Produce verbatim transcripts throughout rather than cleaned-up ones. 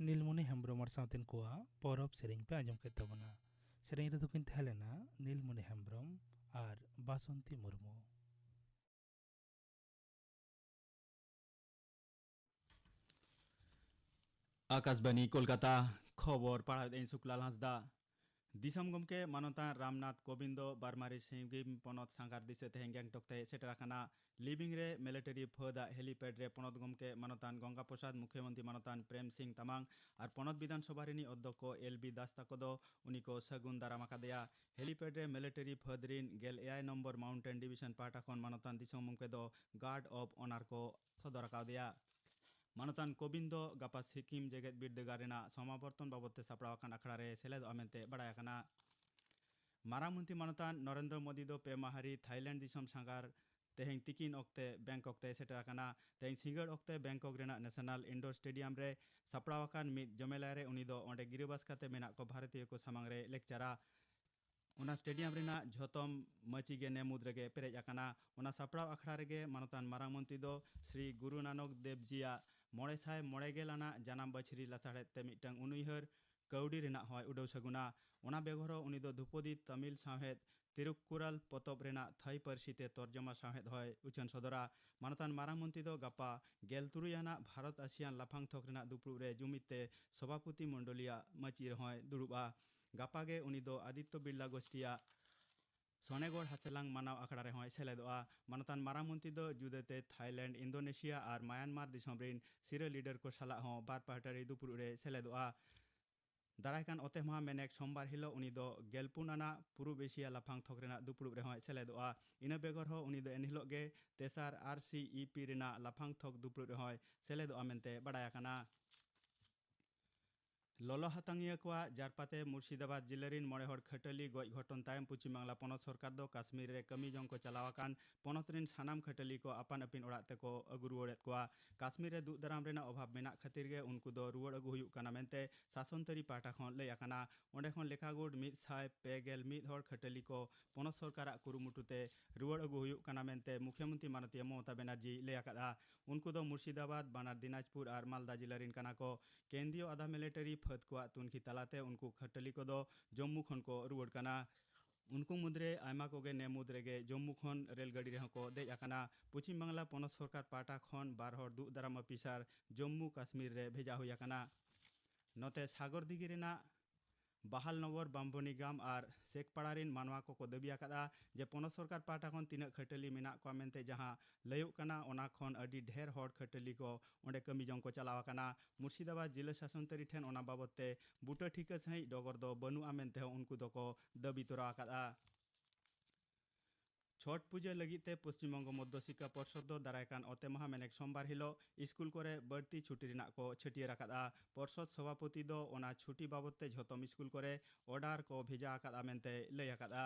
ᱱᱤᱞᱢᱩᱱᱤ ᱦᱮᱢᱵᱽᱨᱚᱢ ᱟᱨ ᱥᱟᱶᱛᱮᱱ ᱠᱚᱣᱟᱜ ᱯᱚᱨᱚᱵᱽ ᱥᱮᱨᱮᱧ ᱯᱮ ᱟᱸᱡᱚᱢ ᱠᱮᱫ ᱛᱟᱵᱚᱱᱟ᱾ ᱥᱮᱨᱮᱧ ᱨᱮᱫᱚ ᱠᱤᱱ ᱛᱟᱦᱮᱸ ᱞᱮᱱᱟ ᱱᱤᱞᱢᱩᱱᱤ ᱦᱮᱢᱵᱽᱨᱚᱢ ᱟᱨ ᱵᱟᱥᱚᱱᱛᱤ ᱢᱩᱨᱢᱩ᱾ ᱟᱠᱟᱥᱵᱟᱱᱤ ᱠᱳᱞᱠᱟᱛᱟ, ᱠᱷᱚᱵᱚᱨ ᱯᱟᱲᱦᱟᱣᱮᱫ ᱟᱹᱧ ᱥᱩᱠᱞᱟᱞ ᱦᱟᱸᱥᱫᱟ᱾ ᱫᱤᱥᱚᱢ ᱜᱚᱢᱠᱮ ᱢᱟᱱᱚᱛᱟᱱ ᱨᱟᱢᱱᱟᱛᱷ ᱠᱳᱵᱤᱱᱫᱚ ᱵᱟᱨᱢᱟᱨᱤ ᱥᱤᱝᱜᱤᱢ ᱯᱚᱱᱚᱛ ᱥᱟᱸᱜᱷᱟᱨ ᱫᱤᱥᱟᱹ ᱛᱮᱦᱮᱧ ᱜᱮᱝᱴᱚᱠ ᱛᱮ ᱥᱮᱴᱮᱨ ᱟᱠᱟᱱᱟ᱾ ᱞᱤᱵᱤᱝ ᱨᱮ ᱢᱤᱞᱤᱴᱟᱨᱤ ᱯᱷᱟᱹᱫᱟᱜ ᱦᱮᱞᱤᱯᱮᱰ ᱨᱮ ᱯᱚᱱᱚᱛ ᱜᱚᱢᱠᱮ ᱢᱟᱱᱚᱛᱟᱱ ᱜᱚᱝᱜᱟ ᱯᱨᱚᱥᱟᱫᱽ, ᱢᱩᱠᱷᱭᱚᱢᱚᱱᱛᱨᱤ ᱢᱟᱱᱚᱛᱟᱱ ᱯᱨᱮᱢ ᱥᱤᱝ ᱛᱟᱢᱟᱝ ᱟᱨ ᱯᱚᱱᱚᱛ ᱵᱤᱫᱷᱟᱱ ᱥᱚᱵᱷᱟ ᱨᱤᱱᱤᱡ ᱚᱫᱽᱫᱷᱚᱠᱚ ᱮᱞ ᱵᱤ ᱫᱟᱥ ᱛᱟᱠᱚ ᱫᱚ ᱩᱱᱤ ᱠᱚ ᱥᱟᱹᱜᱩᱱ ᱫᱟᱨᱟᱢ ᱟᱠᱟᱫᱮᱭᱟ᱾ ᱦᱮᱞᱤᱯᱮᱰ ᱨᱮ ᱢᱤᱞᱤᱴᱟᱨᱤ ᱯᱷᱟᱹᱫᱽ ᱨᱤᱱ ᱜᱮᱞ ᱮᱭᱟᱭ ᱱᱚᱢᱵᱚᱨ ᱢᱟᱣᱩᱱᱴᱮᱱ ᱰᱤᱵᱤᱥᱚᱱ ᱯᱟᱦᱴᱟ ᱠᱷᱚᱱ ᱢᱟᱱᱚᱛᱟᱱ ᱫᱤᱥᱚᱢ ᱜᱚᱢᱠᱮ ᱫᱚ ᱜᱟᱨᱰ ᱚᱯᱷ ᱚᱱᱟᱨ ᱠᱚ ᱥᱚᱫᱚᱨ ᱟᱠᱟᱣᱫᱮᱭᱟ᱾ ᱢᱟᱱᱚᱛᱟᱱ ᱠᱳᱵᱤᱱᱫ ᱫᱚ ᱜᱟᱯᱟ ᱥᱤᱠᱤᱢ ᱡᱮᱜᱮᱛ ᱵᱤᱨᱫᱟᱹᱜᱟᱲ ᱨᱮᱱᱟᱜ ᱥᱚᱢᱟᱵᱚᱨᱛᱚᱱ ᱵᱟᱵᱚᱛ ᱛᱮ ᱥᱟᱯᱲᱟᱣ ᱟᱠᱟᱱ ᱟᱠᱷᱲᱟ ᱨᱮ ᱥᱮᱞᱮᱫᱚᱜᱼᱟ ᱢᱮᱱᱛᱮ ᱵᱟᱲᱟᱭ ᱟᱠᱟᱱᱟ᱾ ᱢᱟᱨᱟᱝ ᱢᱚᱱᱛᱨᱤ ᱢᱟᱱᱚᱛᱟᱱ ᱱᱚᱨᱮᱱᱫᱨᱚ ᱢᱳᱫᱤ ᱫᱚ ᱯᱮ ᱢᱟᱦᱟ ᱨᱤ ᱛᱷᱟᱭᱞᱮᱱᱰ ᱫᱤᱥᱚᱢ ᱥᱟᱸᱜᱷᱟᱨ ᱛᱮᱦᱮᱧ ᱛᱤᱠᱤᱱ ᱚᱠᱛᱮ ᱵᱮᱝᱠᱚᱠ ᱛᱮ ᱥᱮᱴᱮᱨ ᱟᱠᱟᱱᱟ᱾ ᱛᱮᱦᱮᱧ ᱥᱤᱸᱜᱟᱹᱲ ᱚᱠᱛᱮ ᱵᱮᱝᱠᱚᱠ ᱨᱮᱱᱟᱜ ᱱᱮᱥᱚᱱᱟᱞ ᱤᱱᱰᱳᱨ ᱥᱴᱮᱰᱤᱭᱟᱢ ᱨᱮ ᱥᱟᱯᱲᱟᱣ ᱟᱠᱟᱱ ᱢᱤᱫ ᱡᱚᱢᱮᱞᱟᱭ ᱨᱮ ᱩᱱᱤ ᱫᱚ ᱚᱸᱰᱮ ᱜᱤᱨᱟᱹᱵᱟᱥ ᱠᱟᱛᱮ ᱢᱮᱱᱟᱜ ᱠᱚ ᱵᱷᱟᱨᱚᱛᱤᱭᱚ ᱠᱚ ᱥᱟᱢᱟᱝ ᱨᱮ ᱞᱮᱠᱪᱟᱨᱟ᱾ ᱚᱱᱟ ᱥᱴᱮᱰᱤᱭᱟᱢ ᱨᱮᱱᱟᱜ ᱡᱷᱚᱛᱚᱢ ᱢᱟᱹᱪᱤ ᱜᱮ ᱱᱮ ᱢᱩᱫᱽ ᱨᱮᱜᱮ ᱯᱮᱨᱮᱡ ᱟᱠᱟᱱᱟ᱾ ᱚᱱᱟ ᱥᱟᱯᱲᱟᱣ ᱟᱠᱷᱲᱟ ᱨᱮᱜᱮ ᱢᱟᱱᱚᱛᱟᱱ ᱢᱟᱨᱟᱝ ᱢᱚᱱᱛᱨᱤ ᱫᱚ ᱥᱨᱤ ᱜᱩᱨᱩ ᱱᱟᱱᱚᱠ ᱫᱮᱵᱽ ᱡᱤᱭᱟᱜ ᱢᱚᱬᱮ ᱥᱟᱭ ᱢᱚᱬᱮ ᱜᱮᱞ ᱟᱱᱟᱜ ᱡᱟᱱᱟᱢ ᱵᱟᱹᱪᱷᱨᱤ ᱞᱟᱥᱟᱲᱦᱮᱫ ᱛᱮ ᱢᱤᱫᱴᱟᱝ ᱩᱱᱩᱭᱦᱟᱹᱨ ᱠᱟᱹᱣᱰᱤ ᱨᱮᱱᱟᱜ ᱦᱚᱸᱭ ᱩᱰᱟᱹᱣ ᱥᱟᱹᱜᱩᱱᱟ᱾ ᱚᱱᱟ ᱵᱮᱜᱚᱨ ᱦᱚᱸ ᱩᱱᱤ ᱫᱚ ᱫᱷᱩᱯᱚᱫᱤ ᱛᱟᱢᱤᱞ ᱥᱟᱶᱦᱮᱫ ᱛᱤᱨᱩᱠᱠᱩᱨᱟᱞ ᱯᱚᱛᱚᱵ ᱨᱮᱱᱟᱜ ᱛᱷᱟᱹᱭ ᱯᱟᱹᱨᱥᱤ ᱛᱮ ᱛᱚᱨᱡᱚᱢᱟ ᱥᱟᱶᱦᱮᱫ ᱦᱚᱸᱭ ᱩᱪᱷᱟᱹᱱ ᱥᱚᱫᱚᱨᱟ᱾ ᱢᱟᱱᱚᱛᱟᱱ ᱢᱟᱨᱟᱝ ᱢᱚᱱᱛᱨᱤ ᱫᱚ ᱜᱟᱯᱟ ᱜᱮᱞ ᱛᱩᱨᱩᱭ ᱟᱱᱟᱜ ᱵᱷᱟᱨᱚᱛ ᱟᱥᱤᱭᱟᱱ ᱞᱟᱯᱷᱟᱝ ᱛᱷᱚᱠ ᱨᱮᱱᱟᱜ ᱫᱩᱯᱲᱩᱵ ᱨᱮ ᱡᱩᱢᱤᱫ ᱛᱮ ᱥᱚᱵᱷᱟᱯᱚᱛᱤ ᱢᱚᱱᱰᱚᱞᱤᱭᱟᱜ ᱢᱟᱹᱪᱤ ᱨᱮᱦᱚᱸᱭ ᱫᱩᱲᱩᱵᱼᱟ᱾ ᱜᱟᱯᱟ ᱜᱮ ᱩᱱᱤ ᱫᱚ ᱟᱫᱤᱛᱛᱚ ᱵᱤᱨᱞᱟ ᱜᱳᱥᱴᱤᱭᱟᱜ ᱥᱚᱱᱮᱜᱚᱲ ᱦᱟᱥᱮᱞᱟᱝ ᱢᱟᱱᱟᱣ ᱟᱠᱷᱲᱟ ᱨᱮᱦᱚᱸᱭ ᱥᱮᱞᱮᱫᱚᱜᱼᱟ᱾ ᱢᱟᱱᱚᱛᱟᱱ ᱢᱟᱨᱟᱝ ᱢᱚᱱᱛᱨᱤ ᱫᱚ ᱡᱩᱫᱟᱹᱛᱮ ᱛᱷᱟᱭᱞᱮᱱᱰ, ᱤᱱᱫᱳᱱᱮᱥᱤᱭᱟ ᱟᱨ ᱢᱟᱭᱟᱱᱢᱟᱨ ᱫᱤᱥᱚᱢ ᱨᱤᱱ ᱥᱤᱨᱟᱹ ᱞᱤᱰᱟᱨ ᱠᱚ ᱥᱟᱞᱟᱜ ᱦᱚᱸ ᱵᱟᱨ ᱯᱟᱦᱴᱟ ᱨᱮ ᱫᱩᱯᱲᱩᱵ ᱨᱮ ᱥᱮᱞᱮᱫᱚᱜᱼᱟ᱾ ᱫᱟᱨᱟᱭ ᱠᱟᱱ ᱚᱛᱮᱢᱟᱦᱟ ᱢᱮᱱᱮᱠ ᱥᱳᱢᱵᱟᱨ ᱦᱤᱞᱚᱜ ᱩᱱᱤ ᱫᱚ ᱜᱮᱞ ᱯᱩᱱ ᱟᱱᱟᱜ ᱯᱩᱨᱩᱵ ᱮᱥᱤᱭᱟ ᱞᱟᱯᱷᱟᱝ ᱛᱷᱚᱠ ᱨᱮᱱᱟᱜ ᱫᱩᱯᱲᱩᱵ ᱨᱮᱦᱚᱸᱭ ᱥᱮᱞᱮᱫᱚᱜᱼᱟ᱾ ᱤᱱᱟᱹ ᱵᱮᱜᱚᱨ ᱦᱚᱸ ᱩᱱᱤ ᱫᱚ ᱮᱱᱦᱤᱞᱚᱜ ᱜᱮ ᱛᱮᱥᱟᱨ ᱟᱨ ᱥᱤ ᱤ ᱯᱤ ᱨᱮᱱᱟᱜ ᱞᱟᱯᱷᱟᱝ ᱛᱷᱚᱠ ᱫᱩᱯᱲᱩᱵ ᱨᱮᱦᱚᱸᱭ ᱥᱮᱞᱮᱫᱚᱜᱼᱟ ᱢᱮᱱᱛᱮ ᱵᱟᱰᱟᱭ ᱟᱠᱟᱱᱟ᱾ ᱞᱚᱞᱚ ᱦᱟᱛᱟᱝᱤᱭᱟᱹ ᱠᱚᱣᱟᱜ ᱡᱟᱨᱯᱟᱛᱮ ᱢᱩᱨᱥᱤᱫᱟᱵᱟᱫᱽ ᱡᱤᱞᱟᱹ ᱨᱤᱱ ᱢᱚᱬᱮ ᱦᱚᱲ ᱠᱷᱟᱹᱴᱟᱹᱞᱤ ᱜᱚᱡ ᱜᱷᱚᱴᱚᱱ ᱛᱟᱭᱚᱢ ᱯᱚᱪᱷᱤᱢ ᱵᱟᱝᱞᱟ ᱯᱚᱱᱚᱛ ᱥᱚᱨᱠᱟᱨ ᱫᱚ ᱠᱟᱥᱢᱤᱨ ᱨᱮ ᱠᱟᱹᱢᱤ ᱡᱚᱝ ᱠᱚ ᱪᱟᱞᱟᱣ ᱟᱠᱟᱱ ᱯᱚᱱᱚᱛ ᱨᱤᱱ ᱥᱟᱱᱟᱢ ᱠᱷᱟᱹᱴᱟᱹᱞᱤ ᱠᱚ ᱟᱯᱟᱱ ᱟᱹᱯᱤᱱ ᱚᱲᱟᱜ ᱛᱮᱠᱚ ᱟᱹᱜᱩ ᱨᱩᱣᱟᱹᱲᱮᱫ ᱠᱚᱣᱟ᱾ ᱠᱟᱥᱢᱤᱨ ᱨᱮ ᱫᱩᱜ ᱫᱟᱨᱟᱢ ᱨᱮᱱᱟᱜ ᱚᱵᱷᱟᱵᱽ ᱢᱮᱱᱟᱜ ᱠᱷᱟᱹᱛᱤᱨ ᱜᱮ ᱩᱱᱠᱩ ᱫᱚ ᱨᱩᱣᱟᱹᱲ ᱟᱹᱜᱩ ᱦᱩᱭᱩᱜ ᱠᱟᱱᱟ ᱢᱮᱱᱛᱮ ᱥᱟᱥᱚᱱ ᱛᱟᱹᱨᱤ ᱯᱟᱦᱴᱟ ᱠᱷᱚᱱ ᱞᱟᱹᱭ ᱟᱠᱟᱱᱟ᱾ ᱚᱸᱰᱮ ᱠᱷᱚᱱ ᱞᱮᱠᱷᱟ ᱜᱩᱴ ᱢᱤᱫ ᱥᱟᱭ ᱯᱮ ᱜᱮᱞ ᱢᱤᱫ ᱦᱚᱲ ᱠᱷᱟᱹᱴᱟᱹᱞᱤ ᱠᱚ ᱯᱚᱱᱚᱛ ᱥᱚᱨᱠᱟᱨᱟᱜ ᱠᱩᱨᱩᱢᱩᱴᱩ ᱛᱮ ᱨᱩᱣᱟᱹᱲ ᱟᱹᱜᱩ ᱦᱩᱭᱩᱜ ᱠᱟᱱᱟ ᱢᱮᱱᱛᱮ ᱢᱩᱠᱷᱭᱚᱢᱚᱱᱛᱨᱤ ᱢᱟᱱᱚᱛᱤᱭᱟᱹ ᱢᱚᱢᱚᱛᱟ ᱵᱮᱱᱟᱨᱡᱤᱭ ᱞᱟᱹᱭ ᱟᱠᱟᱫᱼᱟ᱾ ᱩᱱᱠᱩ ᱫᱚ ᱢᱩᱨᱥᱤᱫᱟᱵᱟᱫᱽ, ᱵᱟᱱᱟᱨ ᱫᱤᱱᱟᱡᱽᱯᱩᱨ ᱟᱨ ᱢᱟᱞᱫᱟ ᱡᱤᱞᱟᱹ ᱨᱤᱱ ᱠᱟᱱᱟ ᱠᱚ᱾ ᱠᱮᱱᱫᱨᱤᱭᱚ ᱟᱫᱷᱟ ᱢᱤᱞᱤᱴᱟᱨᱤ ᱯᱷᱟᱹᱫᱽ ᱠᱚᱣᱟᱜ ᱛᱩᱱᱠᱷᱤ ᱛᱟᱞᱟᱛᱮ ᱩᱱᱠᱩ ᱠᱷᱟᱹᱴᱟᱹᱞᱤ ᱠᱚᱫᱚ ᱡᱚᱢᱢᱩ ᱠᱷᱚᱱ ᱠᱚ ᱨᱩᱣᱟᱹᱲ ᱠᱟᱱᱟ᱾ ᱩᱱᱠᱩ ᱢᱩᱫᱽᱨᱮ ᱟᱭᱢᱟ ᱠᱚᱜᱮ ᱱᱮ ᱢᱩᱫᱽ ᱨᱮᱜᱮ ᱡᱚᱢᱢᱩ ᱠᱷᱚᱱ ᱨᱮᱞ ᱜᱟᱹᱰᱤ ᱨᱮᱦᱚᱸ ᱠᱚ ᱫᱮᱡ ᱟᱠᱟᱱᱟ᱾ ᱯᱚᱪᱷᱤᱢ ᱵᱟᱝᱞᱟ ᱯᱚᱱᱚᱛ ᱥᱚᱨᱠᱟᱨ ᱯᱟᱦᱴᱟ ᱠᱷᱚᱱ ᱵᱟᱨ ᱦᱚᱲ ᱫᱩᱜ ᱫᱟᱨᱟᱢ ᱚᱯᱷᱤᱥᱟᱨ ᱡᱚᱢᱢᱩ ᱠᱟᱥᱢᱤᱨ ᱨᱮ ᱵᱷᱮᱡᱟ ᱦᱩᱭ ᱟᱠᱟᱱᱟ᱾ ᱱᱚᱛᱮ ᱥᱟᱜᱚᱨ ᱫᱤᱜᱷᱤ ᱨᱮᱱᱟᱜ ᱵᱟᱦᱟᱞᱱᱚᱜᱚᱨ, ᱵᱟᱢᱵᱚᱱᱤ ᱜᱨᱟᱢ ᱟᱨ ᱥᱮᱠᱯᱟᱲᱟ ᱨᱤᱱ ᱢᱟᱱᱣᱟ ᱠᱚᱠᱚ ᱫᱟᱹᱵᱤ ᱟᱠᱟᱫᱼᱟ ᱡᱮ ᱯᱚᱱᱚᱛ ᱥᱚᱨᱠᱟᱨ ᱯᱟᱦᱴᱟ ᱠᱷᱚᱱ ᱛᱤᱱᱟᱹᱜ ᱠᱷᱟᱹᱴᱟᱹᱞᱤ ᱢᱮᱱᱟᱜ ᱠᱚᱣᱟ ᱢᱮᱱᱛᱮ ᱡᱟᱦᱟᱸ ᱞᱟᱹᱭᱚᱜ ᱠᱟᱱᱟ, ᱚᱱᱟ ᱠᱷᱚᱱ ᱟᱹᱰᱤ ᱰᱷᱮᱨ ᱦᱚᱲ ᱠᱷᱟᱹᱴᱟᱹᱞᱤ ᱠᱚ ᱚᱸᱰᱮ ᱠᱟᱹᱢᱤ ᱡᱚᱝ ᱠᱚ ᱪᱟᱞᱟᱣ ᱟᱠᱟᱱᱟ᱾ ᱢᱩᱨᱥᱤᱫᱟᱵᱟᱫᱽ ᱡᱤᱞᱟᱹ ᱥᱟᱥᱚᱱ ᱛᱟᱹᱨᱤ ᱴᱷᱮᱱ ᱚᱱᱟ ᱵᱟᱵᱚᱛ ᱛᱮ ᱵᱩᱴᱟᱹ ᱴᱷᱤᱠᱟᱹ ᱥᱟᱺᱦᱤᱡ ᱰᱚᱜᱚᱨ ᱫᱚ ᱵᱟᱹᱱᱩᱜᱼᱟ ᱢᱮᱱᱛᱮ ᱦᱚᱸ ᱩᱱᱠᱩ ᱫᱚᱠᱚ ᱫᱟᱹᱵᱤ ᱛᱚᱨᱟ ᱟᱠᱟᱫᱼᱟ᱾ ᱪᱷᱚᱴ ᱯᱩᱡᱟᱹ ᱞᱟᱹᱜᱤᱫ ᱛᱮ ᱯᱚᱥᱪᱤᱢ ᱵᱚᱝᱜᱚ ᱢᱚᱫᱽᱫᱷᱚ ᱥᱤᱠᱠᱷᱟ ᱯᱚᱨᱥᱚᱫ ᱫᱚ ᱫᱟᱨᱟᱭ ᱠᱟᱱ ᱚᱛᱮ ᱢᱟᱦᱟ ᱢᱮᱱᱮᱠ ᱥᱳᱢᱵᱟᱨ ᱦᱤᱞᱚᱜ ᱥᱠᱩᱞ ᱠᱚᱨᱮ ᱵᱟᱹᱲᱛᱤ ᱪᱷᱩᱴᱤ ᱨᱮᱱᱟᱜ ᱠᱚ ᱪᱷᱟᱹᱴᱭᱟᱹᱨ ᱟᱠᱟᱫᱼᱟ᱾ ᱯᱚᱨᱥᱚᱫ ᱥᱚᱵᱷᱟᱯᱚᱛᱤ ᱫᱚ ᱚᱱᱟ ᱪᱷᱩᱴᱤ ᱵᱟᱵᱚᱛ ᱛᱮ ᱡᱷᱚᱛᱚᱢ ᱥᱠᱩᱞ ᱠᱚᱨᱮ ᱚᱰᱟᱨ ᱠᱚ ᱵᱷᱮᱡᱟ ᱟᱠᱟᱫᱼᱟ ᱢᱮᱱᱛᱮ ᱞᱟᱹᱭ ᱟᱠᱟᱫᱼᱟ᱾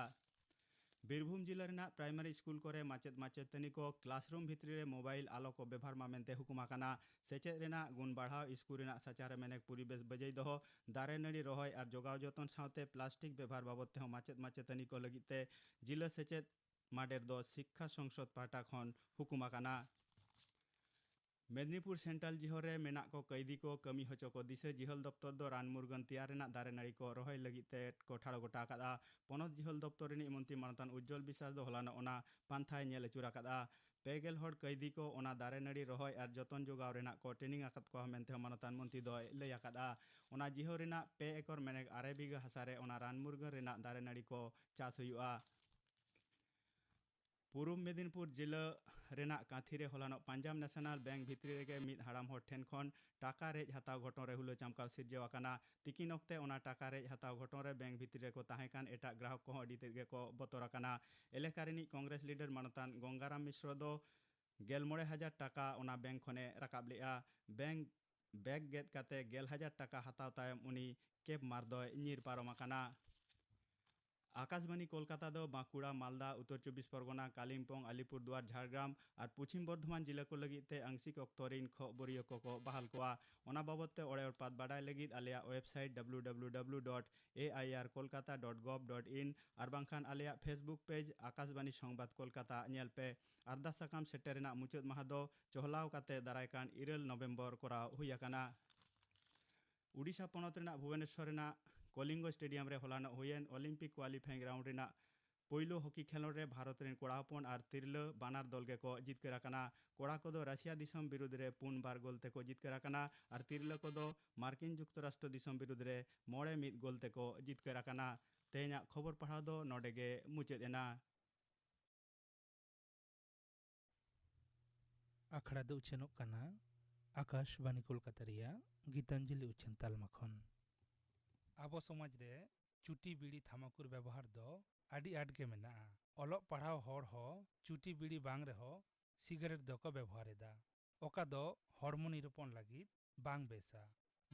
ᱵᱤᱨᱵᱷᱩᱢ ᱡᱤᱞᱟᱹ ᱨᱮᱱᱟᱜ ᱯᱨᱟᱭᱢᱟᱨᱤ ᱥᱠᱩᱞ ᱠᱚᱨᱮ ᱢᱟᱪᱮᱫ ᱢᱟᱪᱮᱛᱟᱹᱱᱤ ᱠᱚ ᱠᱞᱟᱥᱨᱩᱢ ᱵᱷᱤᱛᱨᱤ ᱨᱮ ᱢᱳᱵᱟᱭᱤᱞ ᱟᱞᱚ ᱠᱚ ᱵᱮᱵᱷᱟᱨ ᱢᱟ ᱢᱮᱱᱛᱮ ᱦᱩᱠᱩᱢ ᱟᱠᱟᱱᱟ᱾ ᱥᱮᱪᱮᱫ ᱨᱮᱱᱟᱜ ᱜᱩᱱ ᱵᱟᱲᱦᱟᱣ, ᱥᱠᱩᱞ ᱨᱮᱱᱟᱜ ᱥᱟᱪᱟᱨᱦᱮ ᱢᱮᱱᱮᱠ ᱯᱚᱨᱤᱵᱮᱥ ᱵᱟᱹᱡᱟᱹᱭ ᱫᱚᱦᱚ, ᱫᱟᱨᱮ ᱱᱟᱹᱲᱤ ᱨᱚᱦᱚᱭ ᱟᱨ ᱡᱚᱜᱟᱣ ᱡᱚᱛᱚᱱ ᱥᱟᱶᱛᱮ ᱯᱞᱟᱥᱴᱤᱠ ᱵᱮᱵᱷᱟᱨ ᱵᱟᱵᱚᱛ ᱛᱮᱦᱚᱸ ᱢᱟᱪᱮᱫ ᱢᱟᱪᱮᱛᱟᱹᱱᱤ ᱠᱚ ᱞᱟᱹᱜᱤᱫ ᱛᱮ ᱡᱤᱞᱟᱹ ᱥᱮᱪᱮᱫ ᱢᱟᱰᱮᱨ ᱫᱚ ᱥᱤᱠᱠᱷᱟ ᱥᱚᱝᱥᱚᱫ ᱯᱟᱦᱴᱟ ᱠᱷᱚᱱ ᱦᱩᱠᱩᱢ ᱟᱠᱟᱱᱟ᱾ ᱢᱮᱫᱽᱱᱤᱯᱩᱨ ᱥᱮᱱᱴᱨᱟᱞ ᱡᱤᱦᱚᱞ ᱨᱮ ᱢᱮᱱᱟᱜ ᱠᱚ ᱠᱟᱹᱭᱫᱤ ᱠᱚ ᱠᱟᱹᱢᱤ ᱦᱚᱪᱚ ᱠᱚ ᱫᱤᱥᱟᱹ ᱡᱤᱦᱚᱞ ᱫᱚᱯᱛᱚᱨ ᱫᱚ ᱨᱟᱱ ᱢᱩᱨᱜᱟᱹᱱ ᱛᱮᱭᱟᱨ ᱨᱮᱱᱟᱜ ᱫᱟᱨᱮ ᱱᱟᱹᱲᱤ ᱠᱚ ᱨᱚᱦᱚᱭ ᱞᱟᱹᱜᱤᱫ ᱛᱮ ᱠᱚ ᱴᱷᱟᱲᱚ ᱜᱚᱴᱟ ᱟᱠᱟᱫᱼᱟ᱾ ᱯᱚᱱᱚᱛ ᱡᱤᱦᱚᱞ ᱫᱚᱯᱛᱚᱨ ᱨᱤᱱᱤᱡ ᱢᱚᱱᱛᱨᱤ ᱢᱟᱱᱚᱛᱟᱱ ᱩᱡᱡᱚᱞ ᱵᱤᱥᱣᱟᱥ ᱫᱚ ᱦᱚᱞᱟᱱᱚᱜ ᱚᱱᱟ ᱯᱟᱱᱛᱷᱟᱭ ᱧᱮᱞ ᱟᱹᱪᱩᱨ ᱟᱠᱟᱫᱼᱟ᱾ ᱯᱮ ᱜᱮᱞ ᱦᱚᱲ ᱠᱟᱹᱭᱫᱤ ᱠᱚ ᱚᱱᱟ ᱫᱟᱨᱮ ᱱᱟᱹᱲᱤ ᱨᱚᱦᱚᱭ ᱟᱨ ᱡᱚᱛᱚᱱ ᱡᱚᱜᱟᱣ ᱨᱮᱱᱟᱜ ᱠᱚ ᱴᱨᱮᱱᱤᱝ ᱟᱠᱟᱫ ᱠᱚᱣᱟ ᱢᱮᱱᱛᱮ ᱦᱚᱸ ᱢᱟᱱᱚᱛᱟᱱ ᱢᱚᱱᱛᱨᱤ ᱫᱚᱭ ᱞᱟᱹᱭ ᱟᱠᱟᱫᱼᱟ᱾ ᱚᱱᱟ ᱡᱤᱦᱚᱞ ᱨᱮᱱᱟᱜ ᱯᱮ ᱮᱠᱚᱨ ᱢᱮᱱᱮᱠ ᱟᱨᱮ ᱵᱤᱜᱷᱟᱹ ᱦᱟᱥᱟ ᱨᱮ ᱚᱱᱟ ᱨᱟᱱ ᱢᱩᱨᱜᱟᱹᱱ ᱨᱮᱱᱟᱜ ᱫᱟᱨᱮ ᱱᱟᱹᱲᱤ ᱠᱚ ᱪᱟᱥ ᱦᱩᱭᱩᱜᱼᱟ᱾ ᱯᱩᱨᱩᱵ ᱢᱮᱫᱤᱱᱯᱩᱨ ᱡᱤᱞᱟᱹ ᱨᱮᱱᱟᱜ ᱠᱟᱸᱛᱷᱤ ᱨᱮ ᱦᱚᱞᱟᱱᱚᱜ ᱯᱟᱧᱡᱟᱵᱽ ᱱᱮᱥᱚᱱᱟᱞ ᱵᱮᱝᱠ ᱵᱷᱤᱛᱨᱤ ᱨᱮᱜᱮ ᱢᱤᱫ ᱦᱟᱲᱟᱢ ᱦᱚᱲ ᱴᱷᱮᱱ ᱠᱷᱚᱱ ᱴᱟᱠᱟ ᱨᱮᱡ ᱦᱟᱛᱟᱣ ᱜᱷᱚᱴᱚᱱ ᱨᱮ ᱦᱩᱞᱟᱹ ᱪᱟᱢᱠᱟᱣ ᱥᱤᱨᱡᱟᱹᱣ ᱟᱠᱟᱱᱟ᱾ ᱛᱤᱠᱤᱱ ᱚᱠᱛᱮ ᱚᱱᱟ ᱴᱟᱠᱟ ᱨᱮᱡ ᱦᱟᱛᱟᱣ ᱜᱷᱚᱴᱚᱱ ᱨᱮ ᱵᱮᱝᱠ ᱵᱷᱤᱛᱨᱤ ᱨᱮᱠᱚ ᱛᱟᱦᱮᱸ ᱠᱟᱱ ᱮᱴᱟᱜ ᱜᱨᱟᱦᱚᱠ ᱠᱚᱦᱚᱸ ᱟᱹᱰᱤ ᱛᱮᱫ ᱜᱮᱠᱚ ᱵᱚᱛᱚᱨ ᱟᱠᱟᱱᱟ᱾ ᱮᱞᱟᱠᱟ ᱨᱤᱱᱤᱡ ᱠᱚᱝᱜᱨᱮᱥ ᱞᱤᱰᱟᱨ ᱢᱟᱱᱚᱛᱟᱱ ᱜᱚᱝᱜᱟᱨᱟᱢ ᱢᱤᱥᱨᱚ ᱫᱚ ᱜᱮᱞ ᱢᱚᱬᱮ ᱦᱟᱡᱟᱨ ᱴᱟᱠᱟ ᱚᱱᱟ ᱵᱮᱝᱠ ᱠᱷᱚᱱᱮ ᱨᱟᱠᱟᱵ ᱞᱮᱫᱼᱟ᱾ ᱵᱮᱝᱠ ᱵᱮᱜᱽ ᱜᱮᱫ ᱠᱟᱛᱮ ᱜᱮᱞ ᱦᱟᱡᱟᱨ ᱴᱟᱠᱟ ᱦᱟᱛᱟᱣ ᱛᱟᱭᱚᱢ ᱩᱱᱤ ᱠᱮᱯ ᱢᱟᱨ ᱫᱚᱭ ᱧᱤᱨ ᱯᱟᱨᱚᱢ ᱟᱠᱟᱱᱟ᱾ ᱟᱠᱟᱥᱵᱟᱱᱤ ᱠᱳᱞᱠᱟᱛᱟ ᱫᱚ ᱵᱟᱸᱠᱩᱲᱟ, ᱢᱟᱞᱫᱟ, ᱩᱛᱛᱚᱨ ᱪᱚᱵᱵᱤᱥ ᱯᱚᱨᱜᱚᱱᱟ, ᱠᱟᱞᱤᱢᱯᱚᱝ, ᱟᱞᱤᱯᱩᱨᱫᱩᱣᱟᱨ, ᱡᱷᱟᱲᱜᱨᱟᱢ ᱟᱨ ᱯᱚᱪᱷᱤᱢ ᱵᱚᱨᱫᱷᱚᱢᱟᱱ ᱡᱤᱞᱟᱹ ᱠᱚ ᱞᱟᱹᱜᱤᱫ ᱛᱮ ᱟᱝᱥᱤᱠ ᱚᱠᱛᱚ ᱨᱤᱱ ᱠᱷᱚᱵᱚᱨᱤᱭᱟᱹ ᱠᱚᱠᱚ ᱵᱟᱦᱟᱞ ᱠᱚᱣᱟ᱾ ᱚᱱᱟ ᱵᱟᱵᱚᱛ ᱛᱮ ᱚᱲᱮ ᱚᱲᱯᱟᱛ ᱵᱟᱰᱟᱭ ᱞᱟᱹᱜᱤᱫ ᱟᱞᱮᱭᱟᱜ website W W W dot E I R Kolkata dot gov dot in ᱟᱨ ᱵᱟᱝᱠᱷᱟᱱ ᱟᱞᱮᱭᱟᱜ Facebook ᱯᱮᱡᱽ ᱟᱠᱟᱥᱵᱟᱱᱤ ᱥᱚᱝᱵᱟᱫ ᱠᱳᱞᱠᱟᱛᱟ ᱧᱮᱞ ᱯᱮ᱾ ᱟᱨᱫᱟᱥ ᱥᱟᱠᱟᱢ ᱥᱮᱴᱮᱨ ᱨᱮᱱᱟᱜ ᱢᱩᱪᱟᱹᱫ ᱢᱟᱦᱟ ᱫᱚ ᱪᱚᱦᱞᱟᱣ ᱠᱟᱛᱮ ᱫᱟᱨᱟᱭ ᱠᱟᱱ ᱤᱨᱟᱹᱞ ᱱᱚᱵᱷᱮᱢᱵᱚᱨ ᱠᱚᱨᱟᱣ ᱦᱩᱭ ᱟᱠᱟᱱᱟ᱾ ᱩᱰᱤᱥᱟ ᱯᱚᱱᱚᱛ ᱨᱮᱱᱟᱜ ᱵᱷᱩᱵᱚᱱᱮᱥᱚᱨ ᱨᱮᱱᱟᱜ ᱠᱚᱞᱤᱝᱜᱚ ᱥᱴᱮᱰᱤᱭᱟᱢ ᱨᱮ ᱦᱚᱞᱟᱱᱚᱜ ᱦᱩᱭᱮᱱ ᱚᱞᱤᱢᱯᱤᱠ ᱠᱣᱟᱞᱤᱯᱷᱟᱭᱤᱝ ᱨᱟᱣᱩᱱᱰ ᱨᱮᱱᱟᱜ ᱯᱳᱭᱞᱳ ᱦᱚᱠᱤ ᱠᱷᱮᱞᱳᱸᱰ ᱨᱮ ᱵᱷᱟᱨᱚᱛ ᱨᱮᱱ ᱠᱚᱲᱟ ᱦᱚᱯᱚᱱ ᱟᱨ ᱛᱤᱨᱞᱟᱹ ᱵᱟᱱᱟᱨ ᱫᱚᱞ ᱜᱮᱠᱚ ᱡᱤᱛᱠᱟᱹᱨ ᱟᱠᱟᱱᱟ᱾ ᱠᱚᱲᱟ ᱠᱚᱫᱚ ᱨᱟᱥᱤᱭᱟ ᱫᱤᱥᱚᱢ ᱵᱤᱨᱩᱫᱽ ᱨᱮ ᱯᱩᱱ ᱵᱟᱨ ᱜᱳᱞ ᱛᱮᱠᱚ ᱡᱤᱛᱠᱟᱹᱨ ᱟᱠᱟᱱᱟ ᱟᱨ ᱛᱤᱨᱞᱟᱹ ᱠᱚᱫᱚ ᱢᱟᱨᱠᱤᱱ ᱡᱩᱠᱛᱚᱨᱟᱥᱴᱨᱚ ᱫᱤᱥᱚᱢ ᱵᱤᱨᱩᱫᱽ ᱨᱮ ᱢᱚᱬᱮ ᱢᱤᱫ ᱜᱳᱞ ᱛᱮᱠᱚ ᱡᱤᱛᱠᱟᱹᱨ ᱟᱠᱟᱱᱟ᱾ ᱛᱮᱦᱮᱧᱟᱜ ᱠᱷᱚᱵᱚᱨ ᱯᱟᱲᱦᱟᱣ ᱫᱚ ᱱᱚᱰᱮ ᱜᱮ ᱢᱩᱪᱟᱹᱫ ᱮᱱᱟ᱾ ᱟᱠᱷᱲᱟ ᱫᱚ ᱩᱪᱷᱟᱹᱱᱚᱜ ᱠᱟᱱᱟ ᱟᱠᱟᱥᱵᱟᱱᱤ ᱠᱳᱞᱠᱟᱛᱟ ᱨᱮᱭᱟᱜ ᱜᱤᱛᱟᱧᱡᱚᱞᱤ ᱩᱪᱷᱟᱹᱱ ᱛᱟᱞᱢᱟ ᱠᱷᱚᱱ᱾ ᱟᱵᱚ ᱥᱚᱢᱟᱡᱽ ᱨᱮ ᱪᱩᱴᱤ, ᱵᱤᱲᱤ, ᱛᱷᱟᱢᱟᱠᱩᱨ ᱵᱮᱵᱚᱦᱟᱨ ᱫᱚ ᱟᱹᱰᱤ ᱟᱸᱴ ᱜᱮ ᱢᱮᱱᱟᱜᱼᱟ᱾ ᱚᱞᱚᱜ ᱯᱟᱲᱦᱟᱣ ᱦᱚᱲ ᱦᱚᱸ ᱪᱩᱴᱤ, ᱵᱤᱲᱤ ᱵᱟᱝ ᱨᱮᱦᱚᱸ ᱥᱤᱜᱟᱨᱮᱴ ᱫᱚᱠᱚ ᱵᱮᱵᱚᱦᱟᱨ ᱮᱫᱟ, ᱚᱠᱟ ᱫᱚ ᱦᱚᱲᱢᱚ ᱱᱤᱨᱩᱯᱚᱱ ᱞᱟᱹᱜᱤᱫ ᱵᱟᱝ ᱵᱮᱥᱟ᱾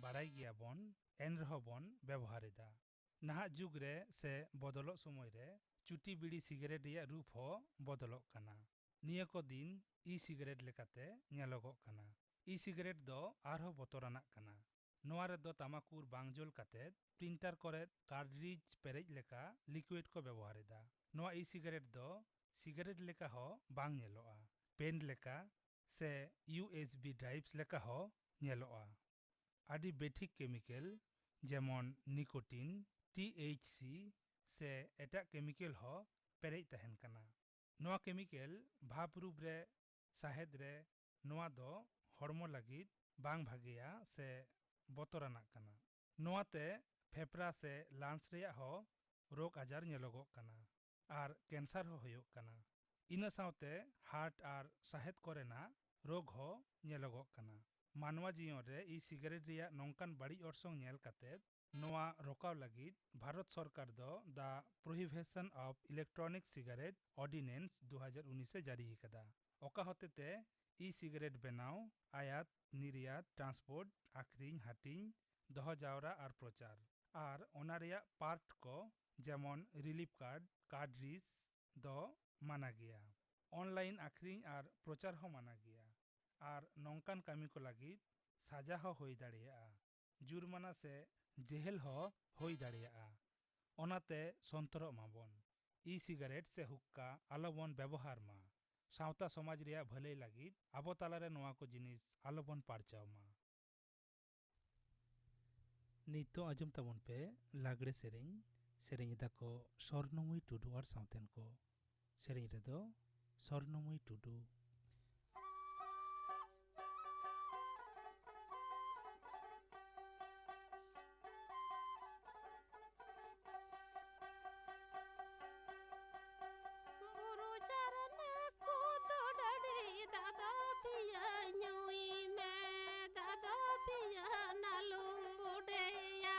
ᱵᱟᱲᱟᱭ ᱜᱮᱭᱟᱵᱚᱱ, ᱮᱱ ᱨᱮᱦᱚᱸ ᱵᱚᱱ ᱵᱮᱵᱚᱦᱟᱨ ᱮᱫᱟ᱾ ᱱᱟᱦᱟᱜ ᱡᱩᱜᱽ ᱨᱮ ᱥᱮ ᱵᱚᱫᱚᱞᱚᱜ ᱥᱚᱢᱚᱭ ᱨᱮ ᱪᱩᱴᱤ, ᱵᱤᱲᱤ, ᱥᱤᱜᱟᱨᱮᱴ ᱨᱮᱭᱟᱜ ᱨᱩᱯ ᱦᱚᱸ ᱵᱚᱫᱚᱞᱚᱜ ᱠᱟᱱᱟ᱾ ᱱᱤᱭᱟᱹ ᱠᱚ ᱫᱤᱱ ᱤ-ᱥᱤᱜᱟᱨᱮᱴ ᱞᱮᱠᱟᱛᱮ ᱧᱮᱞᱚᱜᱚᱜ ᱠᱟᱱᱟ᱾ ᱤ-ᱥᱤᱜᱟᱨᱮᱴ ᱫᱚ ᱟᱨᱦᱚᱸ ᱵᱚᱛᱚᱨᱟᱱᱟᱜ ᱠᱟᱱᱟ᱾ ᱱᱚᱣᱟ ᱨᱮᱫᱚ ᱛᱟᱢᱟᱠᱩᱨ ᱵᱟᱝ ᱡᱳᱞ ᱠᱟᱛᱮ ᱯᱨᱤᱱᱴᱟᱨ ᱠᱚᱨᱮ ᱠᱟᱨᱴᱨᱤᱡᱽ ᱯᱮᱨᱮᱡ ᱞᱮᱠᱟ ᱞᱤᱠᱩᱭᱤᱰ ᱠᱚ ᱵᱮᱵᱚᱦᱟᱨ ᱮᱫᱟ᱾ ᱱᱚᱣᱟ ᱤ-ᱥᱤᱜᱟᱨᱮᱴ ᱫᱚ ᱥᱤᱜᱟᱨᱮᱴ ᱞᱮᱠᱟ ᱦᱚᱸ ᱵᱟᱝ ᱧᱮᱞᱚᱜᱼᱟ, ᱯᱮᱱ ᱞᱮᱠᱟ ᱥᱮ ᱤᱭᱩ ᱮᱥ ᱵᱤ ᱰᱨᱟᱭᱤᱵᱷᱥ ᱞᱮᱠᱟ ᱦᱚᱸ ᱧᱮᱞᱚᱜᱼᱟ᱾ ᱟᱹᱰᱤ ᱵᱮᱴᱷᱤᱠ ᱠᱮᱢᱤᱠᱮᱞ ᱡᱮᱢᱚᱱ ᱱᱤᱠᱳᱴᱤᱱ, ᱴᱤ ᱮᱭᱤᱪ ᱥᱤ ᱥᱮ ᱮᱴᱟᱜ ᱠᱮᱢᱤᱠᱮᱞ ᱦᱚᱸ ᱯᱮᱨᱮᱡ ᱛᱟᱦᱮᱱ ᱠᱟᱱᱟ᱾ ᱱᱚᱣᱟ ᱠᱮᱢᱤᱠᱮᱞ ᱵᱷᱟᱯ ᱨᱩᱯ ᱨᱮ ᱥᱟᱦᱮᱫ ᱨᱮ ᱱᱚᱣᱟ ᱫᱚ ᱦᱚᱲᱢᱚ ᱞᱟᱹᱜᱤᱫ ᱵᱟᱝ ᱵᱷᱟᱜᱮᱭᱟ ᱥᱮ ᱵᱚᱛᱚᱨᱟᱱᱟᱜ ᱠᱟᱱᱟ᱾ ᱱᱚᱣᱟ ᱛᱮ ᱯᱷᱮᱯᱷᱲᱟ ᱥᱮ ᱞᱟᱝᱥ ᱨᱮᱭᱟᱜ ᱦᱚᱸ ᱨᱳᱜᱽ ᱟᱡᱟᱨ ᱧᱮᱞᱚᱜᱚᱜ ᱠᱟᱱᱟ ᱟᱨ ᱠᱮᱱᱥᱟᱨ ᱦᱚᱸ ᱦᱩᱭᱩᱜ ᱠᱟᱱᱟ᱾ ᱤᱱᱟᱹ ᱥᱟᱶᱛᱮ ᱦᱟᱨᱴ ᱟᱨ ᱥᱟᱦᱮᱫ ᱠᱚᱨᱮᱱᱟᱜ ᱨᱳᱜᱽ ᱦᱚᱸ ᱧᱮᱞᱚᱜᱚᱜ ᱠᱟᱱᱟ᱾ ᱢᱟᱱᱣᱟ ᱡᱤᱭᱚᱱ ᱨᱮ ᱤ-ᱥᱤᱜᱟᱨᱮᱴ ᱨᱮᱭᱟᱜ ᱱᱚᱝᱠᱟᱱ ᱵᱟᱹᱲᱤᱡ ᱚᱨᱥᱚᱝ ᱧᱮᱞ ᱠᱟᱛᱮ ᱱᱚᱣᱟ ᱨᱚᱠᱟᱣ ᱞᱟᱹᱜᱤᱫ ᱵᱷᱟᱨᱚᱛ ᱥᱚᱨᱠᱟᱨ ᱫᱚ The Prohibition of Electronic Cigarette Ordinance ᱫᱩ ᱦᱟᱡᱟᱨ ᱩᱱᱤᱥ ᱮ ᱡᱟᱹᱨᱤ ᱟᱠᱟᱫᱟ, ᱚᱠᱟ ᱦᱚᱛᱮᱛᱮ ᱤ ᱥᱤᱜᱟᱨᱮᱴ ᱵᱮᱱᱟᱣ, ᱟᱭᱟᱛ, ᱱᱤᱨᱭᱟᱛ, ᱴᱨᱟᱱᱥᱯᱳᱨᱴ, ᱟᱠᱷᱨᱤᱧ, ᱦᱟᱹᱴᱤᱧ, ᱫᱚᱦᱚ ᱡᱟᱣᱨᱟ ᱟᱨ ᱯᱨᱚᱪᱟᱨ, ᱟᱨ ᱚᱱᱟ ᱨᱮᱭᱟᱜ ᱯᱟᱨᱴ ᱠᱚ ᱡᱮᱢᱚᱱ ᱨᱤᱞᱤᱯ ᱠᱟᱨᱰ, ᱠᱟᱨᱰ ᱨᱤᱥ ᱫᱚ ᱢᱟᱱᱟ ᱜᱮᱭᱟ᱾ ᱚᱱᱞᱟᱭᱤᱱ ᱟᱠᱷᱨᱤᱧ ᱟᱨ ᱯᱨᱚᱪᱟᱨ ᱦᱚᱸ ᱢᱟᱱᱟ ᱜᱮᱭᱟ᱾ ᱟᱨ ᱱᱚᱝᱠᱟᱱ ᱠᱟᱹᱢᱤ ᱠᱚ ᱞᱟᱹᱜᱤᱫ ᱥᱟᱡᱟ ᱦᱚᱸ ᱦᱩᱭ ᱫᱟᱲᱮᱭᱟᱜᱼᱟ, ᱡᱩᱨᱢᱟᱱᱟ ᱥᱮ ᱡᱮᱦᱮᱞ ᱦᱚᱸ ᱦᱩᱭ ᱫᱟᱲᱮᱭᱟᱜᱼᱟ᱾ ᱚᱱᱟᱛᱮ ᱥᱚᱱᱛᱚᱨᱚᱜ ᱢᱟᱵᱚᱱ᱾ ᱤ ᱥᱤᱜᱟᱨᱮᱴ ᱥᱮ ᱦᱩᱠᱠᱟ ᱟᱞᱚᱵᱚᱱ ᱵᱮᱵᱚᱦᱟᱨ ᱢᱟ᱾ ᱥᱟᱶᱛᱟ ᱥᱚᱢᱟᱡᱽ ᱨᱮᱭᱟᱜ ᱵᱷᱟᱹᱞᱟᱹᱭ ᱞᱟᱹᱜᱤᱫ ᱟᱵᱚ ᱛᱟᱞᱟᱨᱮ ᱱᱚᱣᱟ ᱠᱚ ᱡᱤᱱᱤᱥ ᱟᱞᱚᱵᱚᱱ ᱯᱟᱨᱪᱟᱣ ᱢᱟ᱾ ᱱᱤᱛᱚᱜ ᱟᱸᱡᱚᱢ ᱛᱟᱵᱚᱱ ᱯᱮ ᱞᱟᱜᱽᱲᱮ ᱥᱮᱨᱮᱧ᱾ ᱥᱮᱨᱮᱧ ᱮᱫᱟ ᱠᱚ ᱥᱚᱨᱱᱚᱢᱩᱭ ᱴᱩᱰᱩ ᱟᱨ ᱥᱟᱶᱛᱮᱱ ᱠᱚ᱾ ᱥᱮᱨᱮᱧ ᱨᱮᱫᱚ ᱥᱚᱨᱱᱚᱢᱩᱭ ᱴᱩᱰᱩ᱾ ᱵᱩᱨᱩ ᱪᱟᱨᱱᱟ ᱠᱚᱫᱚ ᱰᱟᱹᱰᱤ ᱫᱟᱫᱟ ᱯᱤᱭᱟᱹ ᱧᱩᱭ ᱢᱮ, ᱫᱟᱫᱟ ᱯᱤᱭᱟᱹ ᱱᱟᱞᱩᱢ ᱵᱩᱰᱮᱭᱟ᱾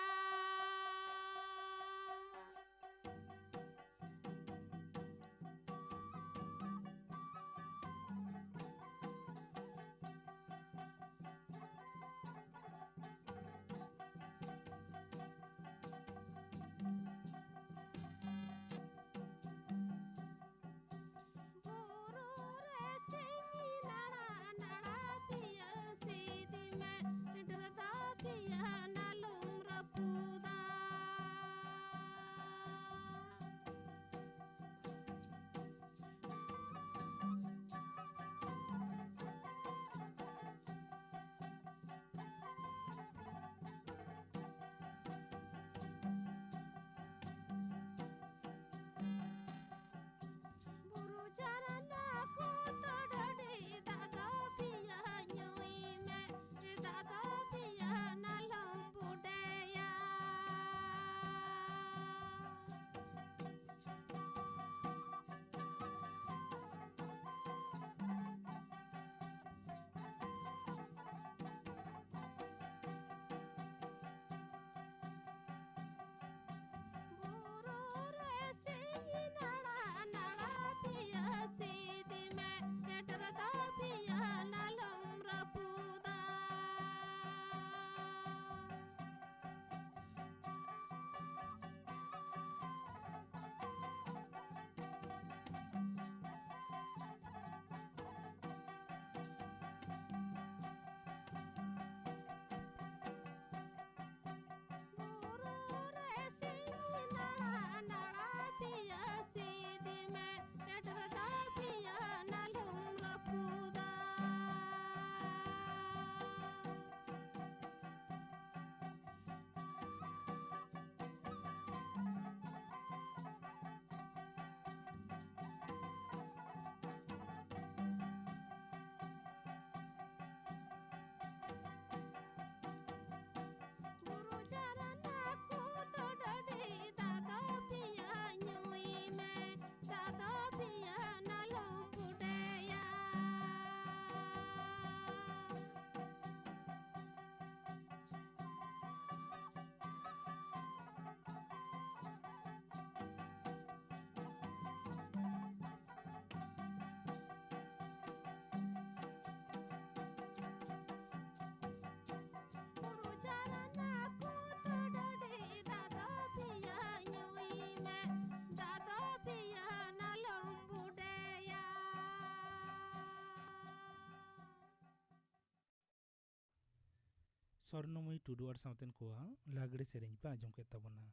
ᱥᱚᱨᱱᱚᱢᱚᱭᱤ ᱴᱩᱰᱩ ᱟᱨ ᱥᱟᱶᱛᱮᱱ ᱠᱚᱣᱟᱜ ᱞᱟᱜᱽᱲᱮ ᱥᱮᱨᱮᱧ ᱯᱮ ᱟᱸᱡᱚᱢ ᱠᱮᱫ ᱛᱟᱵᱚᱱᱟ᱾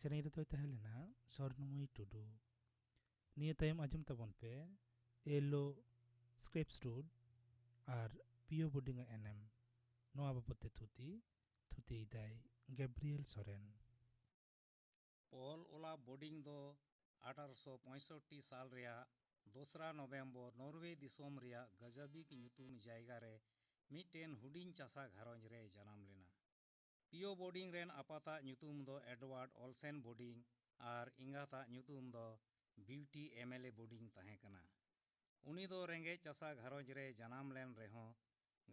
ᱥᱮᱨᱮᱧ ᱨᱮᱫᱚᱭ ᱛᱟᱦᱮᱸ ᱞᱮᱱᱟ ᱥᱚᱨᱱᱚᱢᱚᱭᱤ ᱴᱩᱰᱩ᱾ ᱱᱤᱭᱟᱹ ᱛᱟᱭᱚᱢ ᱟᱸᱡᱚᱢ ᱛᱟᱵᱚᱱ ᱯᱮ ᱮᱞ ᱳ ᱥᱠᱨᱮᱯᱥ ᱨᱳᱰ ᱟᱨ ᱯᱤ ᱳ ᱵᱳᱨᱰᱤᱝ ᱟᱜ ᱮᱱᱮᱢ᱾ ᱱᱚᱣᱟ ᱵᱟᱵᱚᱫ ᱛᱮ ᱛᱷᱩᱛᱤ, ᱛᱷᱩᱛᱤᱭᱮᱫᱟᱭ ᱜᱮᱵᱨᱤᱭᱮᱞ ᱥᱚᱨᱮᱱ᱾ ᱯᱚᱞ ᱳᱞᱟ ᱵᱳᱨᱰᱤᱝ ᱫᱚ ᱟᱴᱷᱟᱨᱚᱥᱚ ᱯᱚᱸᱭᱥᱚᱴᱴᱤ ᱥᱟᱞ ᱨᱮᱭᱟᱜ ᱫᱚᱥᱨᱟ ᱱᱚᱵᱷᱮᱢᱵᱚᱨ ᱱᱚᱨᱣᱮ ᱫᱤᱥᱚᱢ ᱨᱮᱭᱟᱜ ᱜᱟᱡᱟᱵᱤᱠ ᱧᱩᱛᱩᱢ ᱡᱟᱭᱜᱟ ᱨᱮ ᱢᱤᱫᱴᱮᱱ ᱦᱩᱰᱤᱧ ᱪᱟᱥᱟ ᱜᱷᱟᱨᱚᱸᱡᱽ ᱨᱮᱭ ᱡᱟᱱᱟᱢ ᱞᱮᱱᱟ᱾ ᱯᱤ ᱳ ᱵᱳᱨᱰᱤᱝ ᱨᱮᱱ ᱟᱯᱟᱛᱟᱜ ᱧᱩᱛᱩᱢ ᱫᱚ ᱮᱰᱣᱟᱨᱰ ᱚᱞᱥᱮᱱ ᱵᱳᱨᱰᱤᱝ ᱟᱨ ᱮᱸᱜᱟᱛᱟᱜ ᱧᱩᱛᱩᱢ ᱫᱚ ᱵᱤᱣᱴᱤ ᱮᱢᱮᱞᱮ ᱵᱳᱨᱰᱤᱝ ᱛᱟᱦᱮᱸ ᱠᱟᱱᱟ᱾ ᱩᱱᱤ ᱫᱚ ᱨᱮᱸᱜᱮᱡ ᱪᱟᱥᱟ ᱜᱷᱟᱨᱚᱸᱡᱽ ᱨᱮ ᱡᱟᱱᱟᱢ ᱞᱮᱱ ᱨᱮᱦᱚᱸ,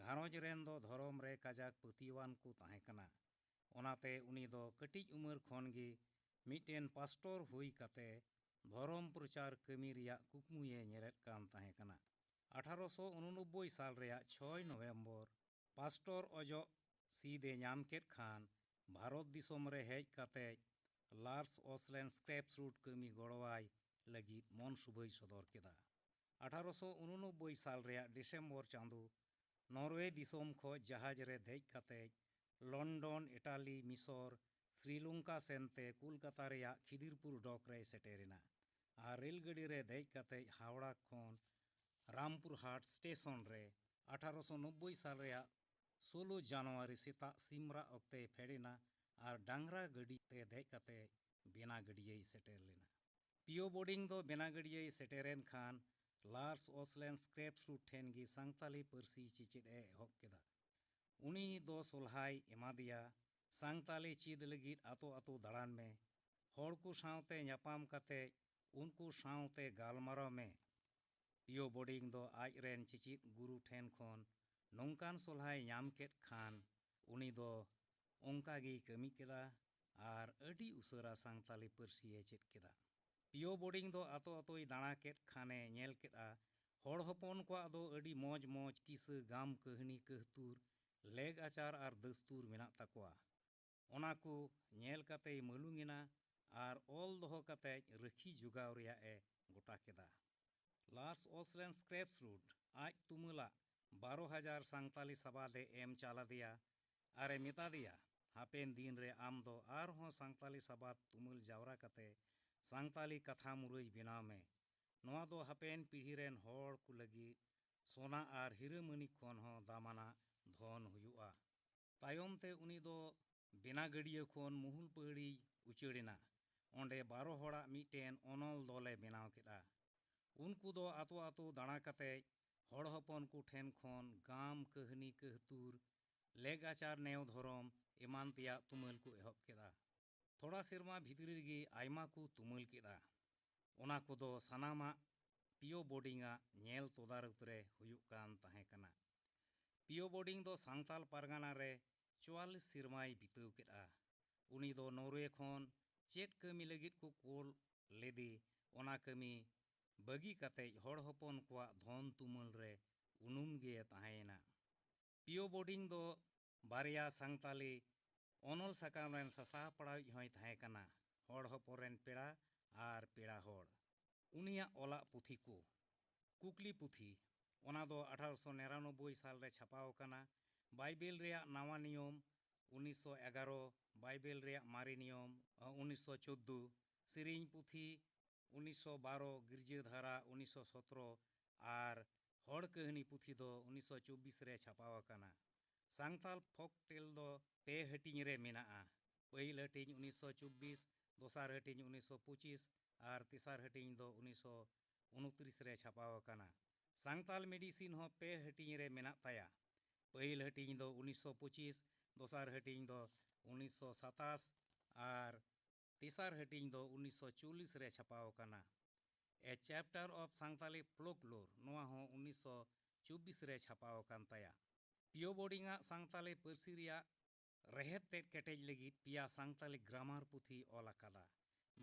ᱜᱷᱟᱨᱚᱸᱡᱽ ᱨᱮᱱ ᱫᱚ ᱫᱷᱚᱨᱚᱢ ᱨᱮ ᱠᱟᱡᱟᱠ ᱯᱟᱹᱛᱭᱟᱹᱣᱟᱱ ᱠᱚ ᱛᱟᱦᱮᱸ ᱠᱟᱱᱟ᱾ ᱚᱱᱟᱛᱮ ᱩᱱᱤ ᱫᱚ ᱠᱟᱹᱴᱤᱡ ᱩᱢᱮᱨ ᱠᱷᱚᱱ ᱜᱮ ᱢᱤᱫᱴᱮᱱ ᱯᱟᱥᱴᱚᱨ ᱦᱩᱭ ᱠᱟᱛᱮ ᱫᱷᱚᱨᱚᱢ ᱯᱨᱚᱪᱟᱨ ᱠᱟᱹᱢᱤ ᱨᱮᱭᱟᱜ ᱠᱩᱠᱢᱩᱭᱮ ᱧᱮᱞᱮᱫ ᱠᱟᱱ ᱛᱟᱦᱮᱸ ᱠᱟᱱᱟ᱾ ᱟᱴᱷᱟᱨᱚᱥᱚ ᱩᱱᱩᱱᱚᱵᱵᱳᱭ ᱥᱟᱞ ᱨᱮᱭᱟᱜ ᱪᱷᱚᱭ ᱱᱚᱵᱷᱮᱢᱵᱚᱨ ᱯᱟᱥᱴᱚᱨ ᱚᱡᱚᱜ ᱥᱤᱫ ᱮ ᱧᱟᱢ ᱠᱮᱫ ᱠᱷᱟᱱ, ᱵᱷᱟᱨᱚᱛ ᱫᱤᱥᱚᱢ ᱨᱮ ᱦᱮᱡ ᱠᱟᱛᱮ ᱞᱟᱨᱥ ᱚᱥᱞᱮᱱ ᱥᱠᱨᱮᱯᱥ ᱨᱩᱴ ᱠᱟᱹᱢᱤ ᱜᱚᱲᱚᱣᱟᱭ ᱞᱟᱹᱜᱤᱫ ᱢᱚᱱ ᱥᱩᱵᱷᱟᱹᱭ ᱥᱚᱫᱚᱨ ᱠᱮᱫᱟ᱾ ᱟᱴᱷᱟᱨᱚᱥᱚ ᱩᱱᱩᱱᱚᱵᱵᱳᱭ ᱥᱟᱞ ᱨᱮᱭᱟᱜ ᱰᱤᱥᱮᱢᱵᱚᱨ ᱪᱟᱸᱫᱚ ᱱᱚᱨᱣᱮ ᱫᱤᱥᱚᱢ ᱠᱷᱚᱱ ᱡᱟᱦᱟᱡᱽ ᱨᱮ ᱫᱮᱡ ᱠᱟᱛᱮ ᱞᱚᱱᱰᱚᱱ, ᱤᱴᱟᱞᱤ, ᱢᱤᱥᱚᱨ, ᱥᱨᱤᱞᱚᱝᱠᱟ ᱥᱮᱱᱛᱮ ᱠᱳᱞᱠᱟᱛᱟ ᱨᱮᱭᱟᱜ ᱠᱷᱤᱫᱤᱨᱯᱩᱨ ᱰᱚᱠ ᱨᱮᱭ ᱥᱮᱴᱮᱨᱮᱱᱟ ᱟᱨ ᱨᱮᱞ ᱜᱟᱹᱰᱤ ᱨᱮ ᱫᱮᱡ ᱠᱟᱛᱮ ᱦᱟᱣᱲᱟ ᱠᱷᱚᱱ ᱨᱟᱢᱯᱩᱨᱦᱟᱴ ᱥᱴᱮᱥᱚᱱ ᱨᱮ ᱟᱴᱷᱟᱨᱚᱥᱚ ᱱᱚᱵᱵᱳᱭ ᱥᱟᱞ ᱨᱮᱭᱟᱜ ᱥᱳᱞᱳ ᱡᱟᱱᱩᱣᱟᱨᱤ ᱥᱮᱛᱟᱜ ᱥᱤᱢᱨᱟᱜ ᱚᱠᱛᱮᱭ ᱯᱷᱮᱰ ᱮᱱᱟ ᱟᱨ ᱰᱟᱝᱨᱟ ᱜᱟᱹᱰᱤ ᱛᱮ ᱫᱮᱡ ᱠᱟᱛᱮ ᱵᱮᱱᱟᱜᱟᱹᱰᱤᱭᱟᱹᱭ ᱥᱮᱴᱮᱨ ᱞᱮᱱᱟ᱾ ᱯᱤ ᱳ ᱵᱳᱨᱰᱤᱝ ᱫᱚ ᱵᱮᱱᱟᱜᱟᱹᱰᱤᱭᱟᱹᱭ ᱥᱮᱴᱮᱨᱮᱱ ᱠᱷᱟᱱ ᱞᱟᱨᱥ ᱚᱥᱞᱮᱱ ᱥᱠᱨᱮᱯᱥ ᱨᱩᱴ ᱴᱷᱮᱱ ᱜᱮ ᱥᱟᱱᱛᱟᱞᱤ ᱯᱟᱹᱨᱥᱤ ᱪᱮᱪᱮᱫ ᱮ ᱮᱦᱚᱵ ᱠᱮᱫᱟ᱾ ᱩᱱᱤ ᱫᱚ ᱥᱚᱞᱦᱟᱭ ᱮᱢᱟᱫᱮᱭᱟ, "ᱥᱟᱱᱛᱟᱞᱤ ᱪᱮᱫ ᱞᱟᱹᱜᱤᱫ ᱟᱛᱳ ᱟᱛᱳ ᱫᱟᱬᱟᱱ ᱢᱮ, ᱦᱚᱲ ᱠᱚ ᱥᱟᱶᱛᱮ ᱧᱟᱯᱟᱢ ᱠᱟᱛᱮ ᱩᱱᱠᱩ ᱥᱟᱶᱛᱮ ᱜᱟᱞᱢᱟᱨᱟᱣ ᱢᱮ᱾" ᱯᱤ ᱳ ᱵᱳᱨᱰᱤᱝ ᱫᱚ ᱟᱡ ᱨᱮᱱ ᱪᱮᱪᱮᱫ ᱜᱩᱨᱩ ᱴᱷᱮᱱ ᱠᱷᱚᱱ ᱱᱚᱝᱠᱟᱱ ᱥᱚᱞᱦᱟᱭ ᱧᱟᱢ ᱠᱮᱫ ᱠᱷᱟᱱ, ᱩᱱᱤ ᱫᱚ ᱚᱱᱠᱟ ᱜᱮᱭ ᱠᱟᱹᱢᱤ ᱠᱮᱫᱟ ᱟᱨ ᱟᱹᱰᱤ ᱩᱥᱟᱹᱨᱟ ᱥᱟᱱᱛᱟᱞᱤ ᱯᱟᱹᱨᱥᱤ ᱮ ᱪᱮᱫ ᱠᱮᱫᱟ᱾ ᱯᱤ ᱳ ᱵᱳᱨᱰᱤᱝ ᱫᱚ ᱟᱛᱳ ᱟᱛᱳᱭ ᱫᱟᱬᱟ ᱠᱮᱫ ᱠᱷᱟᱱᱮ ᱧᱮᱞ ᱠᱮᱫᱼᱟ, ᱦᱚᱲ ᱦᱚᱯᱚᱱ ᱠᱚᱣᱟᱜ ᱫᱚ ᱟᱹᱰᱤ ᱢᱚᱡᱽ ᱢᱚᱡᱽ ᱠᱤᱥᱟᱹ, ᱜᱟᱢ, ᱠᱟᱹᱦᱱᱤ, ᱠᱟᱹᱦᱛᱩᱨ, ᱞᱮᱜ ᱟᱪᱟᱨ ᱟᱨ ᱫᱟᱹᱥᱛᱩᱨ ᱢᱮᱱᱟᱜ ᱛᱟᱠᱚᱣᱟ᱾ ᱚᱱᱟ ᱠᱚ ᱧᱮᱞ ᱠᱟᱛᱮᱭ ᱢᱟᱹᱞᱩᱝ ᱮᱱᱟ ᱟᱨ ᱚᱞ ᱫᱚᱦᱚ ᱠᱟᱛᱮ ᱨᱟᱹᱠᱷᱤ ᱡᱚᱜᱟᱣ ᱨᱮᱭᱟᱜ ᱮ ᱜᱚᱴᱟ ᱠᱮᱫᱟ᱾ ᱞᱟᱨᱥ ᱚᱥᱞᱮᱱ ᱥᱠᱨᱮᱯᱥ ᱨᱩᱴ ᱟᱡ ᱛᱩᱢᱟᱹᱞᱟᱜ ᱵᱟᱨᱚ ᱦᱟᱡᱟᱨ ᱥᱟᱱᱛᱟᱞᱤ ᱥᱟᱵᱟᱫ ᱮ ᱮᱢ ᱪᱟᱞ ᱟᱫᱮᱭᱟ᱾ ᱟᱨᱮ ᱢᱮᱛᱟ ᱫᱮᱭᱟ, "ᱦᱟᱯᱮᱱ ᱫᱤᱱ ᱨᱮ ᱟᱢ ᱫᱚ ᱟᱨᱦᱚᱸ ᱥᱟᱱᱛᱟᱞᱤ ᱥᱟᱵᱟᱫ ᱛᱩᱢᱟᱹᱞ ᱡᱟᱣᱨᱟ ᱠᱟᱛᱮ ᱥᱟᱱᱛᱟᱞᱤ ᱠᱟᱛᱷᱟ ᱢᱩᱨᱟᱹᱭ ᱵᱮᱱᱟᱣ ᱢᱮ᱾ ᱱᱚᱣᱟ ᱫᱚ ᱦᱟᱯᱮᱱ ᱯᱤᱲᱦᱤ ᱨᱮᱱ ᱦᱚᱲ ᱠᱚ ᱞᱟᱹᱜᱤᱫ ᱥᱚᱱᱟ ᱟᱨ ᱦᱤᱨᱟᱹ ᱢᱟᱹᱱᱤᱠ ᱠᱷᱚᱱ ᱦᱚᱸ ᱫᱟᱢᱟᱱᱟᱜ ᱫᱷᱚᱱ ᱦᱩᱭᱩᱜᱼᱟ᱾" ᱛᱟᱭᱚᱢ ᱛᱮ ᱩᱱᱤ ᱫᱚ ᱵᱮᱱᱟᱜᱟᱹᱰᱤᱭᱟᱹ ᱠᱷᱚᱱ ᱢᱩᱦᱩᱞ ᱯᱟᱹᱦᱲᱤᱭ ᱩᱪᱟᱹᱲ ᱮᱱᱟ᱾ ᱚᱸᱰᱮ ᱵᱟᱨᱚ ᱦᱚᱲᱟᱜ ᱢᱤᱫᱴᱮᱱ ᱚᱱᱚᱞ ᱫᱚᱞᱮ ᱵᱮᱱᱟᱣ ᱠᱮᱫᱼᱟ᱾ ᱩᱱᱠᱩ ᱫᱚ ᱟᱛᱳ ᱟᱛᱳ ᱫᱟᱬᱟ ᱠᱟᱛᱮ ᱦᱚᱲ ᱦᱚᱯᱚᱱ ᱠᱚ ᱴᱷᱮᱱ ᱠᱷᱚᱱ ᱜᱟᱢ, ᱠᱟᱹᱦᱱᱤ, ᱠᱟᱹᱦᱛᱩᱨ, ᱞᱮᱜ ᱟᱪᱟᱨ, ᱱᱮᱣ ᱫᱷᱚᱨᱚᱢ ᱮᱢᱟᱱ ᱛᱮᱭᱟᱜ ᱛᱩᱢᱟᱹᱞ ᱠᱚ ᱮᱦᱚᱵ ᱠᱮᱫᱼᱟ᱾ ᱛᱷᱚᱲᱟ ᱥᱮᱨᱢᱟ ᱵᱷᱤᱛᱨᱤ ᱨᱮᱜᱮ ᱟᱭᱢᱟ ᱠᱚ ᱛᱩᱢᱟᱹᱞ ᱠᱮᱫᱼᱟ᱾ ᱚᱱᱟ ᱠᱚᱫᱚ ᱥᱟᱱᱟᱢᱟᱜ ᱯᱤᱭᱳ ᱵᱳᱨᱰᱤᱝ ᱟᱜ ᱧᱮᱞ ᱛᱚᱫᱟᱨᱚᱛ ᱨᱮ ᱦᱩᱭᱩᱜ ᱠᱟᱱ ᱛᱟᱦᱮᱸ ᱠᱟᱱᱟ᱾ ᱯᱤᱭᱳ ᱵᱳᱨᱰᱤᱝ ᱫᱚ ᱥᱟᱱᱛᱟᱞ ᱯᱟᱨᱜᱟᱱᱟ ᱨᱮ ᱪᱩᱣᱟᱞᱞᱤᱥ ᱥᱮᱨᱢᱟᱭ ᱵᱤᱛᱟᱹᱣ ᱠᱮᱫᱼᱟ᱾ ᱩᱱᱤ ᱫᱚ ᱱᱚᱨᱣᱮ ᱠᱷᱚᱱ ᱪᱮᱫ ᱠᱟᱹᱢᱤ ᱞᱟᱹᱜᱤᱫ ᱠᱚ ᱠᱳᱞ ᱞᱮᱫᱮ, ᱚᱱᱟ ᱠᱟᱹᱢᱤ ᱵᱟᱹᱜᱤ ᱠᱟᱛᱮ ᱦᱚᱲ ᱦᱚᱯᱚᱱ ᱠᱚᱣᱟᱜ ᱫᱷᱚᱱ ᱛᱩᱢᱟᱹᱞ ᱨᱮ ᱩᱱᱩᱢ ᱜᱮ ᱛᱟᱦᱮᱸᱭᱮᱱᱟ᱾ ᱯᱤᱭᱳ ᱵᱳᱨᱰᱤᱝ ᱫᱚ ᱵᱟᱨᱭᱟ ᱥᱟᱱᱛᱟᱞᱤ ᱚᱱᱚᱞ ᱥᱟᱠᱟᱢ ᱨᱮᱱ ᱥᱟᱥᱟᱯᱲᱟᱣᱤᱡ ᱦᱚᱸᱭ ᱛᱟᱦᱮᱸ ᱠᱟᱱᱟ, ᱦᱚᱲ ᱦᱚᱯᱚᱱ ᱨᱮᱱ ᱯᱮᱲᱟ ᱟᱨ ᱯᱮᱲᱟ ᱦᱚᱲ᱾ ᱩᱱᱤᱭᱟᱜ ᱚᱞᱟᱜ ᱯᱩᱛᱷᱤ ᱠᱚ, ᱠᱩᱠᱞᱤ ᱯᱩᱛᱷᱤ, ᱚᱱᱟ ᱫᱚ ᱟᱴᱷᱟᱨᱚᱥᱚ ᱱᱤᱨᱟᱱᱚᱵᱵᱳᱭ ᱥᱟᱞ ᱨᱮ ᱪᱷᱟᱯᱟᱣ ᱟᱠᱟᱱᱟ᱾ ᱵᱟᱭᱵᱮᱞ ᱨᱮᱭᱟᱜ ᱱᱟᱣᱟ ᱱᱤᱭᱚᱢ, ᱩᱱᱤᱥᱥᱚ ᱮᱜᱟᱨᱚ, ᱵᱟᱭᱵᱮᱞ ᱨᱮᱭᱟᱜ ᱢᱟᱨᱮ ᱱᱤᱭᱚᱢ, ᱩᱱᱤᱥᱥᱚ ᱪᱳᱫᱫᱳ, ᱥᱮᱨᱮᱧ ᱯᱩᱛᱷᱤ, ᱩᱱᱤᱥᱥᱚ ᱵᱟᱨᱚ, ᱜᱤᱨᱡᱟᱹ ᱫᱷᱟᱨᱟ, ᱩᱱᱤᱥᱥᱚ ᱥᱚᱛᱨᱚ, ᱟᱨ ᱦᱚᱲ ᱠᱟᱹᱦᱱᱤ ᱯᱩᱛᱷᱤ ᱫᱚ ᱩᱱᱤᱥᱥᱚ ᱪᱚᱵᱵᱤᱥ ᱨᱮ ᱪᱷᱟᱯᱟᱣ ᱟᱠᱟᱱᱟ᱾ ᱥᱟᱱᱛᱟᱞ ᱯᱷᱳᱠ ᱴᱮᱞ ᱫᱚ ᱯᱮ ᱦᱟᱹᱴᱤᱧ ᱨᱮ ᱢᱮᱱᱟᱜᱼᱟ᱾ ᱯᱟᱹᱦᱤᱞ ᱦᱟᱹᱴᱤᱧ ᱩᱱᱤᱥᱥᱚ ᱪᱚᱵᱵᱤᱥ, ᱫᱚᱥᱟᱨ ᱦᱟᱹᱴᱤᱧ ᱩᱱᱤᱥᱥᱚ ᱯᱚᱸᱪᱤᱥ ᱟᱨ ᱛᱮᱥᱟᱨ ᱦᱟᱹᱴᱤᱧ ᱫᱚ ᱩᱱᱤᱥᱥᱚ ᱩᱱᱛᱨᱤᱥ ᱨᱮ ᱪᱷᱟᱯᱟᱣ ᱟᱠᱟᱱᱟ᱾ ᱥᱟᱱᱛᱟᱞ ᱢᱮᱰᱤᱥᱤᱱ ᱦᱚᱸ ᱯᱮ ᱦᱟᱹᱴᱤᱧ ᱨᱮ ᱢᱮᱱᱟᱜ ᱛᱟᱭᱟ᱾ ᱯᱟᱹᱦᱤᱞ ᱦᱟᱹᱴᱤᱧ ᱫᱚ ᱩᱱᱤᱥᱥᱚ ᱯᱚᱸᱪᱤᱥ, ᱫᱚᱥᱟᱨ ᱦᱟᱹᱴᱤᱧ ᱫᱚ ᱩᱱᱤᱥᱥᱚ ᱥᱟᱛᱟᱥ ᱟᱨ ᱛᱮᱥᱟᱨ ᱦᱟᱹᱴᱤᱧ ᱫᱚ ᱩᱱᱤᱥᱥᱚ ᱪᱚᱞᱞᱤᱥ ᱨᱮ ᱪᱷᱟᱯᱟᱣ ᱟᱠᱟᱱᱟ᱾ A Chapter of Santali Folklore, ᱱᱚᱣᱟ ᱦᱚᱸ ᱩᱱᱤᱥᱥᱚ ᱪᱚᱵᱵᱤᱥ ᱨᱮ ᱪᱷᱟᱯᱟᱣ ᱟᱠᱟᱱ ᱛᱟᱭᱟ᱾ ᱯᱤᱭᱳ ᱵᱳᱨᱰᱤᱝ ᱟᱜ ᱥᱟᱱᱛᱟᱞᱤ ᱯᱟᱹᱨᱥᱤ ᱨᱮᱭᱟᱜ ᱨᱮᱦᱮᱫ ᱛᱮᱫ ᱠᱮᱴᱮᱡ ᱞᱟᱹᱜᱤᱫ ᱯᱮᱭᱟ ᱥᱟᱱᱛᱟᱞᱤ ᱜᱨᱟᱢᱟᱨ ᱯᱩᱛᱷᱤ ᱚᱞ ᱟᱠᱟᱫᱟ᱾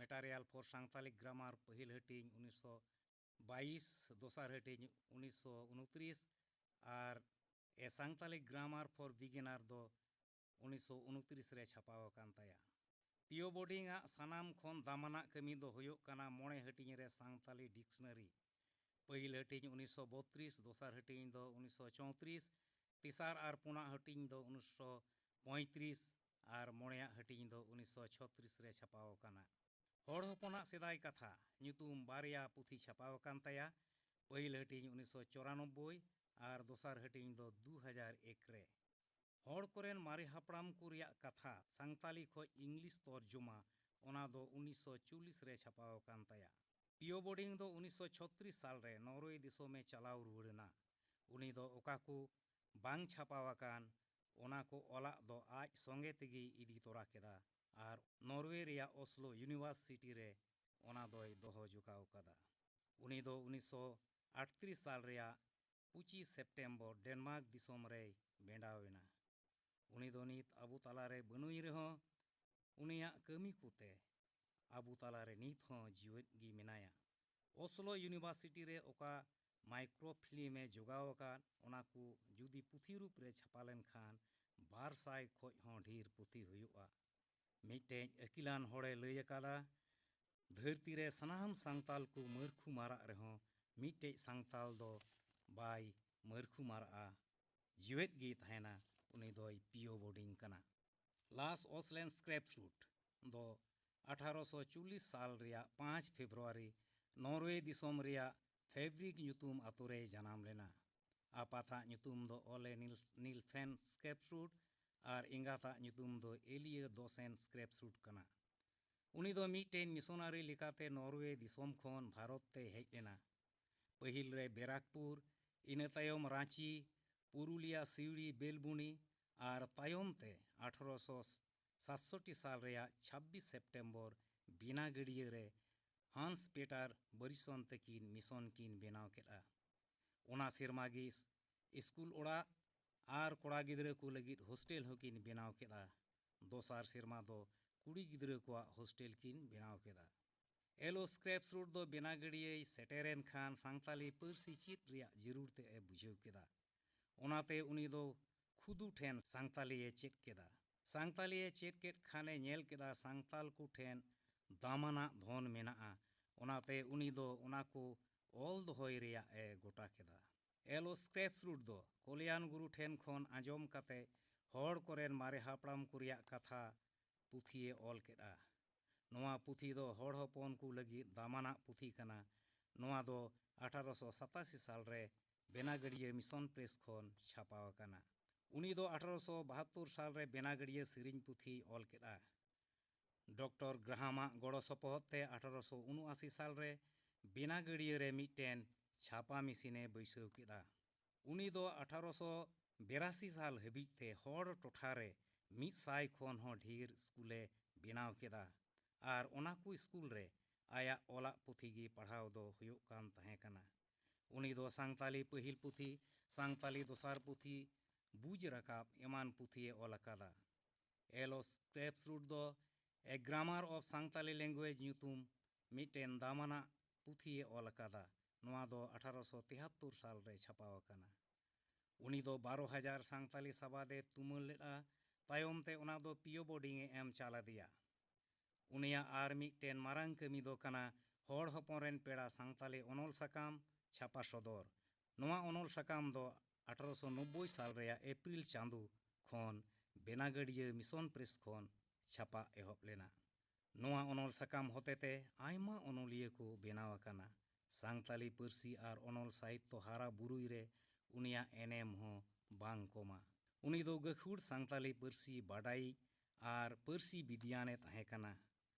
Material for Santali Grammar, ᱯᱟᱹᱦᱤᱞ ᱦᱟᱹᱴᱤᱧ ᱩᱱᱤᱥᱥᱚ ᱵᱟᱭᱤᱥ, ᱫᱚᱥᱟᱨ ᱦᱟᱹᱴᱤᱧ ᱩᱱᱤᱥᱥᱚ ᱩᱱᱛᱨᱤᱥ, ᱟᱨ A Santali Grammar for Beginner ᱫᱚ ᱩᱱᱤᱥᱥᱚ ᱩᱱᱛᱨᱤᱥ ᱨᱮ ᱪᱷᱟᱯᱟᱣ ᱟᱠᱟᱱ ᱛᱟᱭᱟ᱾ ᱯᱤᱭᱳ ᱵᱳᱨᱰᱤᱝ ᱟᱜ ᱥᱟᱱᱟᱢ ᱠᱷᱚᱱ ᱫᱟᱢᱟᱱᱟᱜ ᱠᱟᱹᱢᱤ ᱫᱚ ᱦᱩᱭᱩᱜ ᱠᱟᱱᱟ ᱢᱚᱬᱮ ᱦᱟᱹᱴᱤᱧ ᱨᱮ ᱥᱟᱱᱛᱟᱞᱤ ᱰᱤᱠᱥᱱᱟᱨᱤ᱾ ᱯᱟᱹᱦᱤᱞ ᱦᱟᱹᱴᱤᱧ ᱩᱱᱤᱥᱥᱚ ᱵᱚᱛᱨᱤᱥ, ᱫᱚᱥᱟᱨ ᱦᱟᱹᱴᱤᱧ ᱫᱚ ᱩᱱᱤᱥᱥᱚ ᱪᱳᱭᱛᱨᱤᱥ, ᱛᱮᱥᱟᱨ ᱟᱨ ᱯᱩᱱᱟᱜ ᱦᱟᱹᱴᱤᱧ ᱫᱚ ᱩᱱᱤᱥᱥᱚ ᱯᱚᱸᱭᱛᱨᱤᱥ ᱟᱨ ᱢᱚᱬᱮᱭᱟᱜ ᱦᱟᱹᱴᱤᱧ ᱫᱚ ᱩᱱᱤᱥᱥᱚ ᱪᱷᱚᱛᱨᱤᱥ ᱨᱮ ᱪᱷᱟᱯᱟᱣ ᱟᱠᱟᱱᱟ᱾ ᱦᱚᱲ ᱦᱚᱯᱚᱱᱟᱜ ᱥᱮᱫᱟᱭ ᱠᱟᱛᱷᱟ ᱧᱩᱛᱩᱢ ᱵᱟᱨᱭᱟ ᱯᱩᱛᱷᱤ ᱪᱷᱟᱯᱟᱣ ᱟᱠᱟᱱ ᱛᱟᱭᱟ᱾ ᱯᱟᱹᱦᱤᱞ ᱦᱟᱹᱴᱤᱧ ᱩᱱᱤᱥᱥᱚ ᱪᱩᱨᱟᱱᱚᱵᱵᱳᱭ ᱟᱨ ᱫᱚᱥᱟᱨ ᱦᱟᱹᱴᱤᱧ ᱫᱚ ᱫᱩ ᱦᱟᱡᱟᱨ ᱮᱠ ᱨᱮ᱾ ᱦᱚᱲ ᱠᱚᱨᱮᱱ ᱢᱟᱨᱮ ᱦᱟᱯᱲᱟᱢ ᱠᱚ ᱨᱮᱭᱟᱜ ᱠᱟᱛᱷᱟ ᱥᱟᱱᱛᱟᱞᱤ ᱠᱷᱚᱱ ᱤᱝᱞᱤᱥ ᱛᱚᱨᱡᱚᱢᱟ, ᱚᱱᱟ ᱫᱚ ᱩᱱᱤᱥᱥᱚ ᱪᱚᱞᱞᱤᱥ ᱨᱮ ᱪᱷᱟᱯᱟᱣ ᱟᱠᱟᱱ ᱛᱟᱭᱟ᱾ ᱯᱤᱭᱳ ᱵᱳᱰᱤᱝ ᱫᱚ ᱩᱱᱤᱥᱥᱚ ᱪᱷᱚᱛᱨᱤᱥ ᱥᱟᱞ ᱨᱮ ᱱᱚᱨᱣᱮ ᱫᱤᱥᱚᱢᱮ ᱪᱟᱞᱟᱣ ᱨᱩᱣᱟᱹᱲ ᱮᱱᱟ᱾ ᱩᱱᱤ ᱫᱚ ᱚᱠᱟ ᱠᱚ ᱵᱟᱝ ᱪᱷᱟᱯᱟᱣ ᱟᱠᱟᱱ, ᱚᱱᱟ ᱠᱚ ᱚᱞᱟᱜ ᱫᱚ ᱟᱡ ᱥᱚᱸᱜᱮ ᱛᱮᱜᱮᱭ ᱤᱫᱤ ᱛᱚᱨᱟ ᱠᱮᱫᱟ ᱟᱨ ᱱᱚᱨᱣᱮ ᱨᱮᱭᱟᱜ ᱚᱥᱞᱳ ᱤᱭᱩᱱᱤᱵᱷᱟᱨᱥᱤᱴᱤ ᱨᱮ ᱚᱱᱟ ᱫᱚᱭ ᱫᱚᱦᱚ ᱡᱚᱜᱟᱣ ᱠᱟᱫᱟ᱾ ᱩᱱᱤ ᱫᱚ ᱩᱱᱤᱥᱥᱚ ᱟᱴᱛᱨᱤᱥ ᱥᱟᱞ ᱨᱮᱭᱟᱜ ᱯᱚᱸᱪᱤᱥ ᱥᱮᱯᱴᱮᱢᱵᱚᱨ ᱰᱮᱱᱢᱟᱨᱠ ᱫᱤᱥᱚᱢ ᱨᱮᱭ ᱵᱮᱸᱰᱟᱣ ᱮᱱᱟ᱾ ᱩᱱᱤ ᱫᱚ ᱱᱤᱛ ᱟᱵᱚ ᱛᱟᱞᱟᱨᱮ ᱵᱟᱹᱱᱩᱭ ᱨᱮᱦᱚᱸ, ᱩᱱᱤᱭᱟᱜ ᱠᱟᱹᱢᱤ ᱠᱚᱛᱮ ᱟᱵᱚ ᱛᱟᱞᱟᱨᱮ ᱱᱤᱛ ᱦᱚᱸ ᱡᱤᱣᱮᱫ ᱜᱮ ᱢᱮᱱᱟᱭᱟ᱾ ᱚᱥᱞᱳ ᱤᱭᱩᱱᱤᱵᱷᱟᱨᱥᱤᱴᱤ ᱨᱮ ᱚᱠᱟ ᱢᱟᱭᱠᱨᱳ ᱯᱷᱤᱞᱢ ᱮ ᱡᱚᱜᱟᱣ ᱟᱠᱟᱫ, ᱚᱱᱟ ᱠᱚ ᱡᱩᱫᱤ ᱯᱩᱛᱷᱤ ᱨᱩᱯ ᱨᱮ ᱪᱷᱟᱯᱟ ᱞᱮᱱᱠᱷᱟᱱ ᱵᱟᱨ ᱥᱟᱭ ᱠᱷᱚᱱ ᱦᱚᱸ ᱰᱷᱮᱨ ᱯᱩᱛᱷᱤ ᱦᱩᱭᱩᱜᱼᱟ᱾ ᱢᱤᱫᱴᱮᱡ ᱟᱹᱠᱤᱞᱟᱱ ᱦᱚᱲᱮ ᱞᱟᱹᱭ ᱟᱠᱟᱫᱟ, ᱫᱷᱟᱹᱨᱛᱤ ᱨᱮ ᱥᱟᱱᱟᱢ ᱥᱟᱱᱛᱟᱞ ᱠᱚ ᱢᱟᱹᱨᱠᱷᱩ ᱢᱟᱨᱟᱜ ᱨᱮᱦᱚᱸ ᱢᱤᱫᱴᱮᱡ ᱥᱟᱱᱛᱟᱞ ᱫᱚ ᱵᱟᱭ ᱢᱟᱹᱨᱠᱷᱩ ᱢᱟᱨᱟᱜᱼᱟ, ᱡᱤᱣᱮᱫ ᱜᱮᱭ ᱛᱟᱦᱮᱱᱟ, ᱩᱱᱤ ᱫᱚᱭ ᱯᱤᱭᱳ ᱵᱳᱰᱤᱝ ᱠᱟᱱᱟ᱾ ᱞᱟᱥ ᱚᱥᱞᱮᱱ ᱥᱠᱨᱮᱯ ᱥᱩᱴ ᱫᱚ ᱟᱴᱷᱟᱨᱚᱥᱚ ᱪᱚᱞᱞᱤᱥ ᱥᱟᱞ ᱨᱮᱭᱟᱜ ᱯᱟᱸᱪ ᱯᱷᱮᱵᱽᱨᱩᱣᱟᱨᱤ ᱱᱚᱨᱣᱮ ᱫᱤᱥᱚᱢ ᱨᱮᱭᱟᱜ ᱯᱷᱮᱵᱨᱤᱠ ᱧᱩᱛᱩᱢ ᱟᱛᱳ ᱨᱮᱭ ᱡᱟᱱᱟᱢ ᱞᱮᱱᱟ᱾ ᱟᱯᱟᱛᱟᱜ ᱧᱩᱛᱩᱢ ᱫᱚ ᱚᱞᱮ ᱱᱤᱞ-, ᱱᱤᱞᱯᱷᱮᱱ ᱥᱠᱨᱮᱯ ᱥᱩᱴ ᱟᱨ ᱮᱸᱜᱟᱛᱟᱜ ᱧᱩᱛᱩᱢ ᱫᱚ ᱮᱞᱤᱭᱟᱹ ᱫᱚᱥᱮᱱ ᱥᱠᱨᱮᱯ ᱥᱩᱴ ᱠᱟᱱᱟ᱾ ᱩᱱᱤ ᱫᱚ ᱢᱤᱫᱴᱮᱱ ᱢᱤᱥᱚᱱᱟᱨᱤ ᱞᱮᱠᱟᱛᱮ ᱱᱚᱨᱣᱮ ᱫᱤᱥᱚᱢ ᱠᱷᱚᱱ ᱵᱷᱟᱨᱚᱛ ᱛᱮᱭ ᱦᱮᱡ ᱞᱮᱱᱟ᱾ ᱯᱟᱹᱦᱤᱞ ᱨᱮ ᱵᱮᱨᱟᱠᱯᱩᱨ, ᱤᱱᱟᱹ ᱛᱟᱭᱚᱢ ᱨᱟᱸᱪᱤ, ᱯᱩᱨᱩᱞᱤᱭᱟ, ᱥᱤᱣᱲᱤ, ᱵᱮᱞᱵᱩᱱᱤ ᱟᱨ ᱛᱟᱭᱚᱢ ᱛᱮ ᱟᱴᱷᱨᱚᱥᱚ ᱥᱟᱛᱥᱚᱴᱴᱤ ᱥᱟᱞ ᱨᱮᱭᱟᱜ ᱪᱷᱟᱵᱵᱤᱥ ᱥᱮᱯᱴᱮᱢᱵᱚᱨ ᱵᱤᱱᱟ ᱜᱟᱹᱰᱭᱟᱹ ᱨᱮ ᱦᱟᱱᱥ ᱯᱮᱴᱟᱨ ᱵᱟᱨᱤᱥᱚᱱ ᱛᱟᱹᱠᱤᱱ ᱢᱤᱥᱚᱱ ᱠᱤᱱ ᱵᱮᱱᱟᱣ ᱠᱮᱫᱼᱟ᱾ ᱚᱱᱟ ᱥᱮᱨᱢᱟ ᱜᱮ ᱥᱠᱩᱞ ᱚᱲᱟᱜ ᱟᱨ ᱠᱚᱲᱟ ᱜᱤᱫᱽᱨᱟᱹ ᱠᱚ ᱞᱟᱹᱜᱤᱫ ᱦᱳᱥᱴᱮᱞ ᱦᱚᱸᱠᱤᱱ ᱵᱮᱱᱟᱣ ᱠᱮᱫᱼᱟ᱾ ᱫᱚᱥᱟᱨ ᱥᱮᱨᱢᱟ ᱫᱚ ᱠᱩᱲᱤ ᱜᱤᱫᱽᱨᱟᱹ ᱠᱚᱣᱟᱜ ᱦᱳᱥᱴᱮᱞ ᱠᱤᱱ ᱵᱮᱱᱟᱣ ᱠᱮᱫᱟ᱾ ᱮᱞᱳ ᱥᱠᱨᱮᱯ ᱥᱩᱴ ᱫᱚ ᱵᱮᱱᱟ ᱜᱟᱹᱰᱭᱟᱹᱭ ᱥᱮᱴᱮᱨᱮᱱ ᱠᱷᱟᱱ ᱥᱟᱱᱛᱟᱞᱤ ᱯᱟᱹᱨᱥᱤ ᱪᱮᱫ ᱨᱮᱭᱟᱜ ᱡᱟᱹᱨᱩᱲ ᱛᱮ ᱮ ᱵᱩᱡᱷᱟᱹᱣ ᱠᱮᱫᱟ᱾ ᱚᱱᱟᱛᱮ ᱩᱱᱤ ᱫᱚ ᱠᱷᱩᱫᱩ ᱴᱷᱮᱱ ᱥᱟᱱᱛᱟᱞᱤᱭᱮ ᱪᱮᱫ ᱠᱮᱫᱟ᱾ ᱥᱟᱱᱛᱟᱞᱤᱭᱮ ᱪᱮᱫ ᱠᱮᱫ ᱠᱷᱟᱱᱮ ᱧᱮᱞ ᱠᱮᱫᱟ ᱥᱟᱱᱛᱟᱞ ᱠᱚ ᱴᱷᱮᱱ ᱫᱟᱢᱟᱱᱟᱜ ᱫᱷᱚᱱ ᱢᱮᱱᱟᱜᱼᱟ᱾ ᱚᱱᱟᱛᱮ ᱩᱱᱤ ᱫᱚ ᱚᱱᱟ ᱠᱚ ᱚᱞ ᱫᱚᱦᱚᱭ ᱨᱮᱭᱟᱜ ᱮ ᱜᱚᱴᱟ ᱠᱮᱫᱟ᱾ ᱮᱞᱳ ᱥᱠᱨᱮᱯ ᱥᱩᱴ ᱫᱚ ᱠᱚᱞᱭᱟᱱ ᱜᱩᱨᱩ ᱴᱷᱮᱱ ᱠᱷᱚᱱ ᱟᱸᱡᱚᱢ ᱠᱟᱛᱮ ᱦᱚᱲ ᱠᱚᱨᱮᱱ ᱢᱟᱨᱮ ᱦᱟᱯᱲᱟᱢ ᱠᱚ ᱨᱮᱭᱟᱜ ᱠᱟᱛᱷᱟ ᱯᱩᱛᱷᱤᱭᱮ ᱚᱞ ᱠᱮᱫᱼᱟ᱾ ᱱᱚᱣᱟ ᱯᱩᱛᱷᱤ ᱫᱚ ᱦᱚᱲ ᱦᱚᱯᱚᱱ ᱠᱚ ᱞᱟᱹᱜᱤᱫ ᱫᱟᱢᱟᱱᱟᱜ ᱯᱩᱛᱷᱤ ᱠᱟᱱᱟ᱾ ᱱᱚᱣᱟ ᱫᱚ ᱟᱴᱷᱟᱨᱚᱥᱚ ᱥᱟᱛᱟᱥᱤ ᱥᱟᱞ ᱨᱮ ᱵᱮᱱᱟᱜᱟᱹᱲᱤᱭᱟᱹ ᱢᱤᱥᱚᱱ ᱯᱨᱮᱥ ᱠᱷᱚᱱ ᱪᱷᱟᱯᱟᱣ ᱟᱠᱟᱱᱟ᱾ ᱩᱱᱤ ᱫᱚ ᱟᱴᱷᱟᱨᱚᱥᱚ ᱵᱟᱦᱟᱛᱛᱳᱨ ᱥᱟᱞ ᱨᱮ ᱵᱮᱱᱟᱜᱟᱹᱲᱤᱭᱟᱹ ᱥᱮᱨᱮᱧ ᱯᱩᱛᱷᱤᱭ ᱚᱞ ᱠᱮᱫᱼᱟ᱾ ᱰᱚᱠᱴᱚᱨ ᱜᱨᱟᱦᱟᱢᱟᱜ ᱜᱚᱲᱚ ᱥᱚᱯᱚᱦᱚᱫ ᱛᱮ ᱟᱴᱷᱟᱨᱚᱥᱚ ᱩᱱᱩᱟᱥᱤ ᱥᱟᱞ ᱨᱮ ᱵᱮᱱᱟᱜᱟᱹᱲᱤᱭᱟᱹ ᱨᱮ ᱢᱤᱫᱴᱮᱱ ᱪᱷᱟᱯᱟ ᱢᱮᱥᱤᱱᱮ ᱵᱟᱹᱭᱥᱟᱹᱣ ᱠᱮᱫᱼᱟ᱾ ᱩᱱᱤ ᱫᱚ ᱟᱴᱷᱟᱨᱚᱥᱚ ᱵᱤᱨᱟᱥᱤ ᱥᱟᱞ ᱦᱟᱹᱵᱤᱡ ᱛᱮ ᱦᱚᱲ ᱴᱚᱴᱷᱟ ᱨᱮ ᱢᱤᱫ ᱥᱟᱭ ᱠᱷᱚᱱ ᱦᱚᱸ ᱰᱷᱮᱨ ᱥᱠᱩᱞᱮ ᱵᱮᱱᱟᱣ ᱠᱮᱫᱟ ᱟᱨ ᱚᱱᱟ ᱠᱚ ᱥᱠᱩᱞ ᱨᱮ ᱟᱭᱟᱜ ᱚᱞᱟᱜ ᱯᱩᱛᱷᱤ ᱜᱮ ᱯᱟᱲᱦᱟᱣ ᱫᱚ ᱦᱩᱭᱩᱜ ᱠᱟᱱ ᱛᱟᱦᱮᱸ ᱠᱟᱱᱟ᱾ ᱩᱱᱤ ᱫᱚ ᱥᱟᱱᱛᱟᱞᱤ ᱯᱟᱹᱦᱤᱞ ᱯᱩᱛᱷᱤ, ᱥᱟᱱᱛᱟᱞᱤ ᱫᱚᱥᱟᱨ ᱯᱩᱛᱷᱤ, ᱵᱩᱡᱽ ᱨᱟᱠᱟᱵ ᱮᱢᱟᱱ ᱯᱩᱛᱷᱤᱭᱮ ᱚᱞ ᱟᱠᱟᱫᱟ᱾ ᱮᱞ ᱳ ᱥᱠᱨᱮᱯᱥ ᱨᱩᱴ ᱫᱚ A Grammar of Santali Language ᱧᱩᱛᱩᱢ ᱢᱤᱫᱴᱮᱱ ᱫᱟᱢᱟᱱᱟᱜ ᱯᱩᱛᱷᱤᱭᱮ ᱚᱞ ᱟᱠᱟᱫᱟ᱾ ᱱᱚᱣᱟ ᱫᱚ ᱟᱴᱷᱟᱨᱚᱥᱚ ᱛᱮᱦᱟᱛᱛᱳᱨ ᱥᱟᱞ ᱨᱮ ᱪᱷᱟᱯᱟᱣ ᱟᱠᱟᱱᱟ᱾ ᱩᱱᱤ ᱫᱚ ᱵᱟᱨᱚ ᱦᱟᱡᱟᱨ ᱥᱟᱱᱛᱟᱞᱤ ᱥᱟᱵᱟᱫᱮ ᱛᱩᱢᱟᱹᱞ ᱞᱮᱫᱼᱟ᱾ ᱛᱟᱭᱚᱢ ᱛᱮ ᱚᱱᱟ ᱫᱚ ᱯᱤ ᱳ ᱵᱳᱨᱰᱤᱝ ᱮ ᱮᱢ ᱪᱟᱞ ᱟᱫᱮᱭᱟ᱾ ᱩᱱᱤᱭᱟᱜ ᱟᱨ ᱢᱤᱫᱴᱮᱱ ᱢᱟᱨᱟᱝ ᱠᱟᱹᱢᱤ ᱫᱚ ᱠᱟᱱᱟ ᱦᱚᱲ ᱦᱚᱯᱚᱱ ᱨᱮᱱ ᱯᱮᱲᱟ ᱥᱟᱱᱛᱟᱞᱤ ᱚᱱᱚᱞ ᱥᱟᱠᱟᱢ ᱪᱷᱟᱯᱟ ᱥᱚᱫᱚᱨ᱾ ᱱᱚᱣᱟ ᱚᱱᱚᱞ ᱥᱟᱠᱟᱢ ᱫᱚ ᱟᱴᱷᱟᱨᱚᱥᱚ ᱱᱚᱵᱵᱳᱭ ᱥᱟᱞ ᱨᱮᱭᱟᱜ ᱮᱯᱨᱤᱞ ᱪᱟᱸᱫᱚ ᱠᱷᱚᱱ ᱵᱮᱱᱟᱜᱟᱹᱲᱤᱭᱟᱹ ᱢᱤᱥᱚᱱ ᱯᱨᱮᱥ ᱠᱷᱚᱱ ᱪᱷᱟᱯᱟ ᱮᱦᱚᱵ ᱞᱮᱱᱟ᱾ ᱱᱚᱣᱟ ᱚᱱᱚᱞ ᱥᱟᱠᱟᱢ ᱦᱚᱛᱮᱛᱮ ᱟᱭᱢᱟ ᱚᱱᱚᱞᱤᱭᱟᱹ ᱠᱚ ᱵᱮᱱᱟᱣ ᱟᱠᱟᱱᱟ᱾ ᱥᱟᱱᱛᱟᱞᱤ ᱯᱟᱹᱨᱥᱤ ᱟᱨ ᱚᱱᱚᱞ ᱥᱟᱦᱤᱛᱛᱚ ᱦᱟᱨᱟ ᱵᱩᱨᱩᱭ ᱨᱮ ᱩᱱᱤᱭᱟᱜ ᱮᱱᱮᱢ ᱦᱚᱸ ᱵᱟᱝ ᱠᱚᱢᱟ᱾ ᱩᱱᱤ ᱫᱚ ᱜᱟᱹᱠᱷᱩᱲ ᱥᱟᱱᱛᱟᱞᱤ ᱯᱟᱹᱨᱥᱤ ᱵᱟᱰᱟᱭᱤᱡ ᱟᱨ ᱯᱟᱹᱨᱥᱤ ᱵᱤᱫᱽᱭᱟᱱ ᱮ ᱛᱟᱦᱮᱸ ᱠᱟᱱᱟ᱾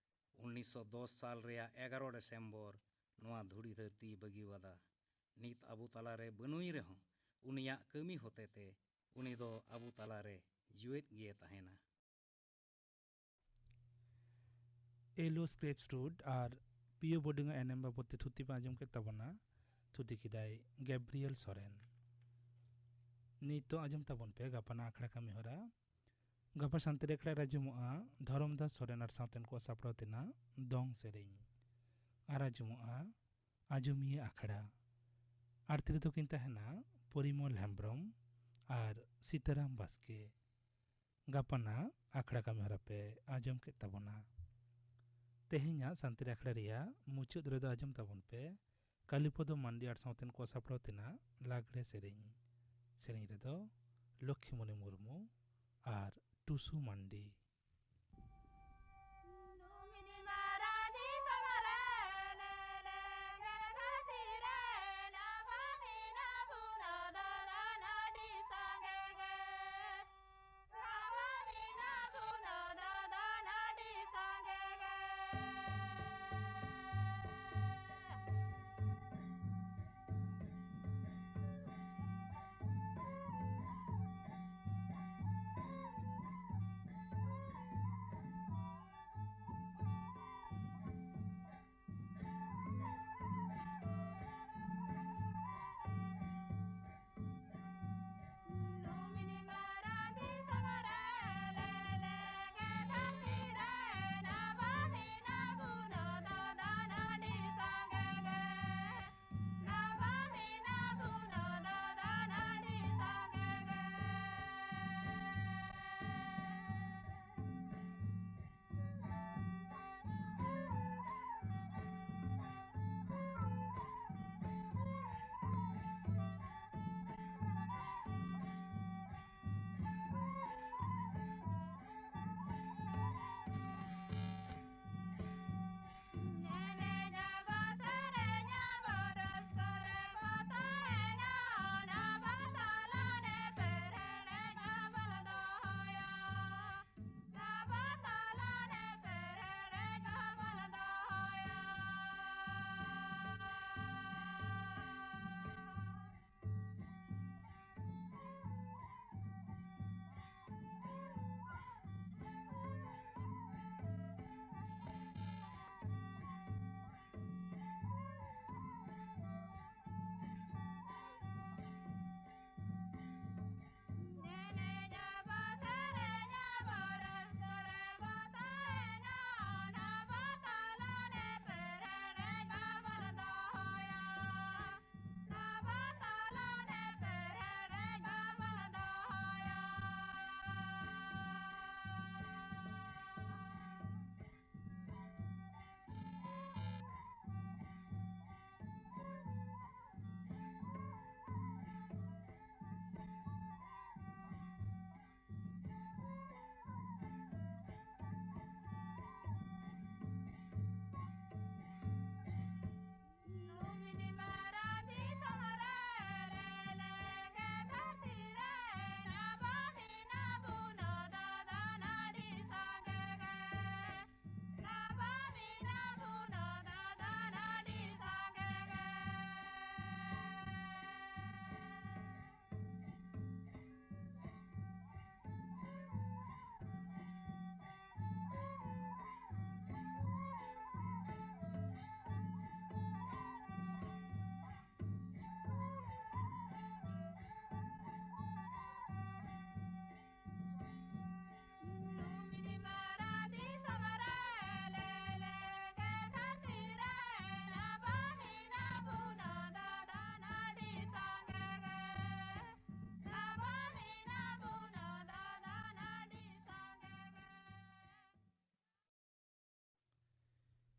ᱩᱱᱤᱥᱥᱚ ᱫᱚᱥ ᱥᱟᱞ ᱨᱮᱭᱟᱜ ᱮᱜᱟᱨᱚ ᱰᱤᱥᱮᱢᱵᱚᱨ ᱱᱚᱣᱟ ᱫᱷᱩᱲᱤ ᱫᱷᱟᱹᱨᱛᱤᱭ ᱵᱟᱹᱜᱤᱣᱟᱫᱟ᱾ ᱱᱤᱛ ᱟᱵᱚ ᱛᱟᱞᱟᱨᱮ ᱵᱟᱹᱱᱩᱭ ᱨᱮᱦᱚᱸ ᱩᱱᱤᱭᱟᱜ ᱠᱟᱹᱢᱤ ᱦᱚᱛᱮᱛᱮ ᱩᱱᱤ ᱫᱚ ᱟᱵᱚ ᱛᱟᱞᱟᱨᱮ ᱡᱤᱣᱮᱫ ᱜᱮ ᱛᱟᱦᱮᱱᱟ᱾ ᱮᱞ ᱳ ᱥᱠᱨᱮᱯᱥ ᱨᱩᱴ ᱟᱨ ᱯᱤ ᱳ ᱵᱳᱨᱰᱤᱝ ᱟᱜ ᱮᱱᱮᱢ ᱵᱟᱵᱚᱫ ᱛᱮ ᱛᱷᱩᱛᱤ ᱯᱮ ᱟᱸᱡᱚᱢ ᱠᱮᱫ ᱛᱟᱵᱚᱱᱟ᱾ ᱛᱷᱩᱛᱤ ᱠᱮᱫᱟᱭ ᱜᱮᱵᱨᱤᱭᱮᱞ ᱥᱚᱨᱮᱱ᱾ ᱱᱤᱛᱚᱜ ᱟᱸᱡᱚᱢ ᱛᱟᱵᱚᱱ ᱯᱮ ᱜᱟᱯᱟᱱᱟᱜ ᱟᱠᱷᱲᱟ ᱠᱟᱹᱢᱤ ᱦᱚᱨᱟ᱾ ᱜᱟᱯᱟ ᱥᱟᱱᱛᱟᱲᱤ ᱟᱠᱷᱲᱟ ᱨᱮ ᱟᱸᱡᱚᱢᱚᱜᱼᱟ ᱫᱷᱚᱨᱚᱢᱫᱟᱥ ᱥᱚᱨᱮᱱ ᱟᱨ ᱥᱟᱶᱛᱮᱱ ᱠᱚᱣᱟᱜ ᱥᱟᱯᱲᱟᱣ ᱛᱮᱱᱟᱜ ᱫᱚᱝ ᱥᱮᱨᱮᱧ᱾ ᱟᱨ ᱟᱸᱡᱚᱢᱚᱜᱼᱟ ᱟᱸᱡᱚᱢᱤᱭᱟᱹ ᱟᱠᱷᱲᱟ᱾ ᱟᱨ ᱛᱤᱨᱮ ᱫᱚᱠᱤᱱ ᱛᱟᱦᱮᱱᱟ ᱯᱚᱨᱤᱢᱚᱞ ᱦᱮᱢᱵᱨᱚᱢ ᱟᱨ ᱥᱤᱛᱟᱨᱟᱢ ᱵᱟᱥᱠᱮ᱾ ᱜᱟᱯᱟᱱᱟᱜ ᱟᱠᱷᱲᱟ ᱠᱟᱹᱢᱤ ᱦᱚᱨᱟ ᱯᱮ ᱟᱸᱡᱚᱢ ᱠᱮᱫ ᱛᱟᱵᱚᱱᱟ᱾ ᱛᱮᱦᱮᱧᱟᱜ ᱥᱟᱱᱛᱟᱲᱤ ᱟᱠᱷᱲᱟ ᱨᱮᱭᱟᱜ ᱢᱩᱪᱟᱹᱫ ᱨᱮᱫᱚ ᱟᱸᱡᱚᱢ ᱛᱟᱵᱚᱱ ᱯᱮ ᱠᱟᱞᱤᱯᱚᱫᱚ ᱢᱟᱱᱰᱤ ᱟᱨ ᱥᱟᱶᱛᱮᱱ ᱠᱚ ᱥᱟᱯᱲᱟᱣ ᱛᱮᱱᱟᱜ ᱞᱟᱜᱽᱲᱮ ᱥᱮᱨᱮᱧ᱾ ᱥᱮᱨᱮᱧ ᱨᱮᱫᱚ ᱞᱚᱠᱠᱷᱤᱢᱚᱱᱤ ᱢᱩᱨᱢᱩ, ᱟᱨ ᱴᱩᱥᱩ ᱢᱟᱱᱰᱤ᱾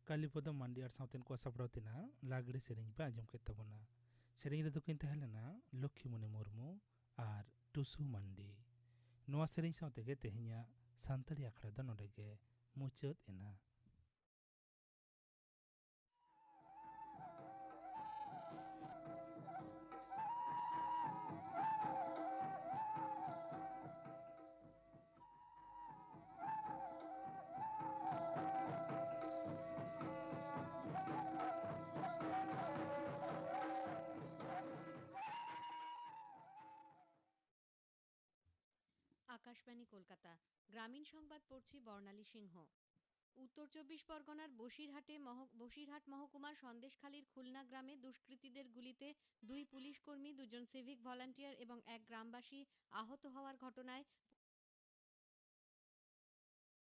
ᱠᱟᱞᱤᱯᱚᱫᱚ ᱢᱟᱱᱰᱤ ᱟᱨ ᱥᱟᱶᱛᱮᱱ ᱠᱚᱣᱟᱜ ᱥᱟᱯᱲᱟᱣ ᱛᱮᱱᱟᱜ ᱞᱟᱜᱽᱲᱮ ᱥᱮᱨᱮᱧ ᱯᱮ ᱟᱸᱡᱚᱢ ᱠᱮᱫ ᱛᱟᱵᱚᱱᱟ᱾ ᱥᱮᱨᱮᱧ ᱨᱮᱫᱚ ᱠᱤᱱ ᱛᱟᱦᱮᱸ ᱞᱮᱱᱟ ᱞᱚᱠᱠᱷᱤᱢᱩᱱᱤ ᱢᱩᱨᱢᱩ ᱟᱨ ᱴᱩᱥᱩ ᱢᱟᱱᱰᱤ᱾ ᱱᱚᱣᱟ ᱥᱮᱨᱮᱧ ᱥᱟᱶ ᱛᱮᱜᱮ ᱛᱮᱦᱮᱧᱟᱜ ᱥᱟᱱᱛᱟᱲᱤ ᱟᱠᱷᱲᱟ ᱫᱚ ᱱᱚᱰᱮ ᱜᱮ ᱢᱩᱪᱟᱹᱫ ᱮᱱᱟ᱾ আকাশবাণী কলকাতা। গ্রামীণ সংবাদ পড়ছি বর্ণালী সিংহ। উত্তর চব্বিশ পরগনার বসিরহাটে মহ-, বসিরহাট মহকুমার সন্দেশখালীর খুলনা গ্রামে দুষ্কৃতীদের গুলিতে দুই পুলিশ কর্মী, দুজন সিভিক ভলান্টিয়ার এবং এক গ্রামবাসী আহত হওয়ার ঘটনায়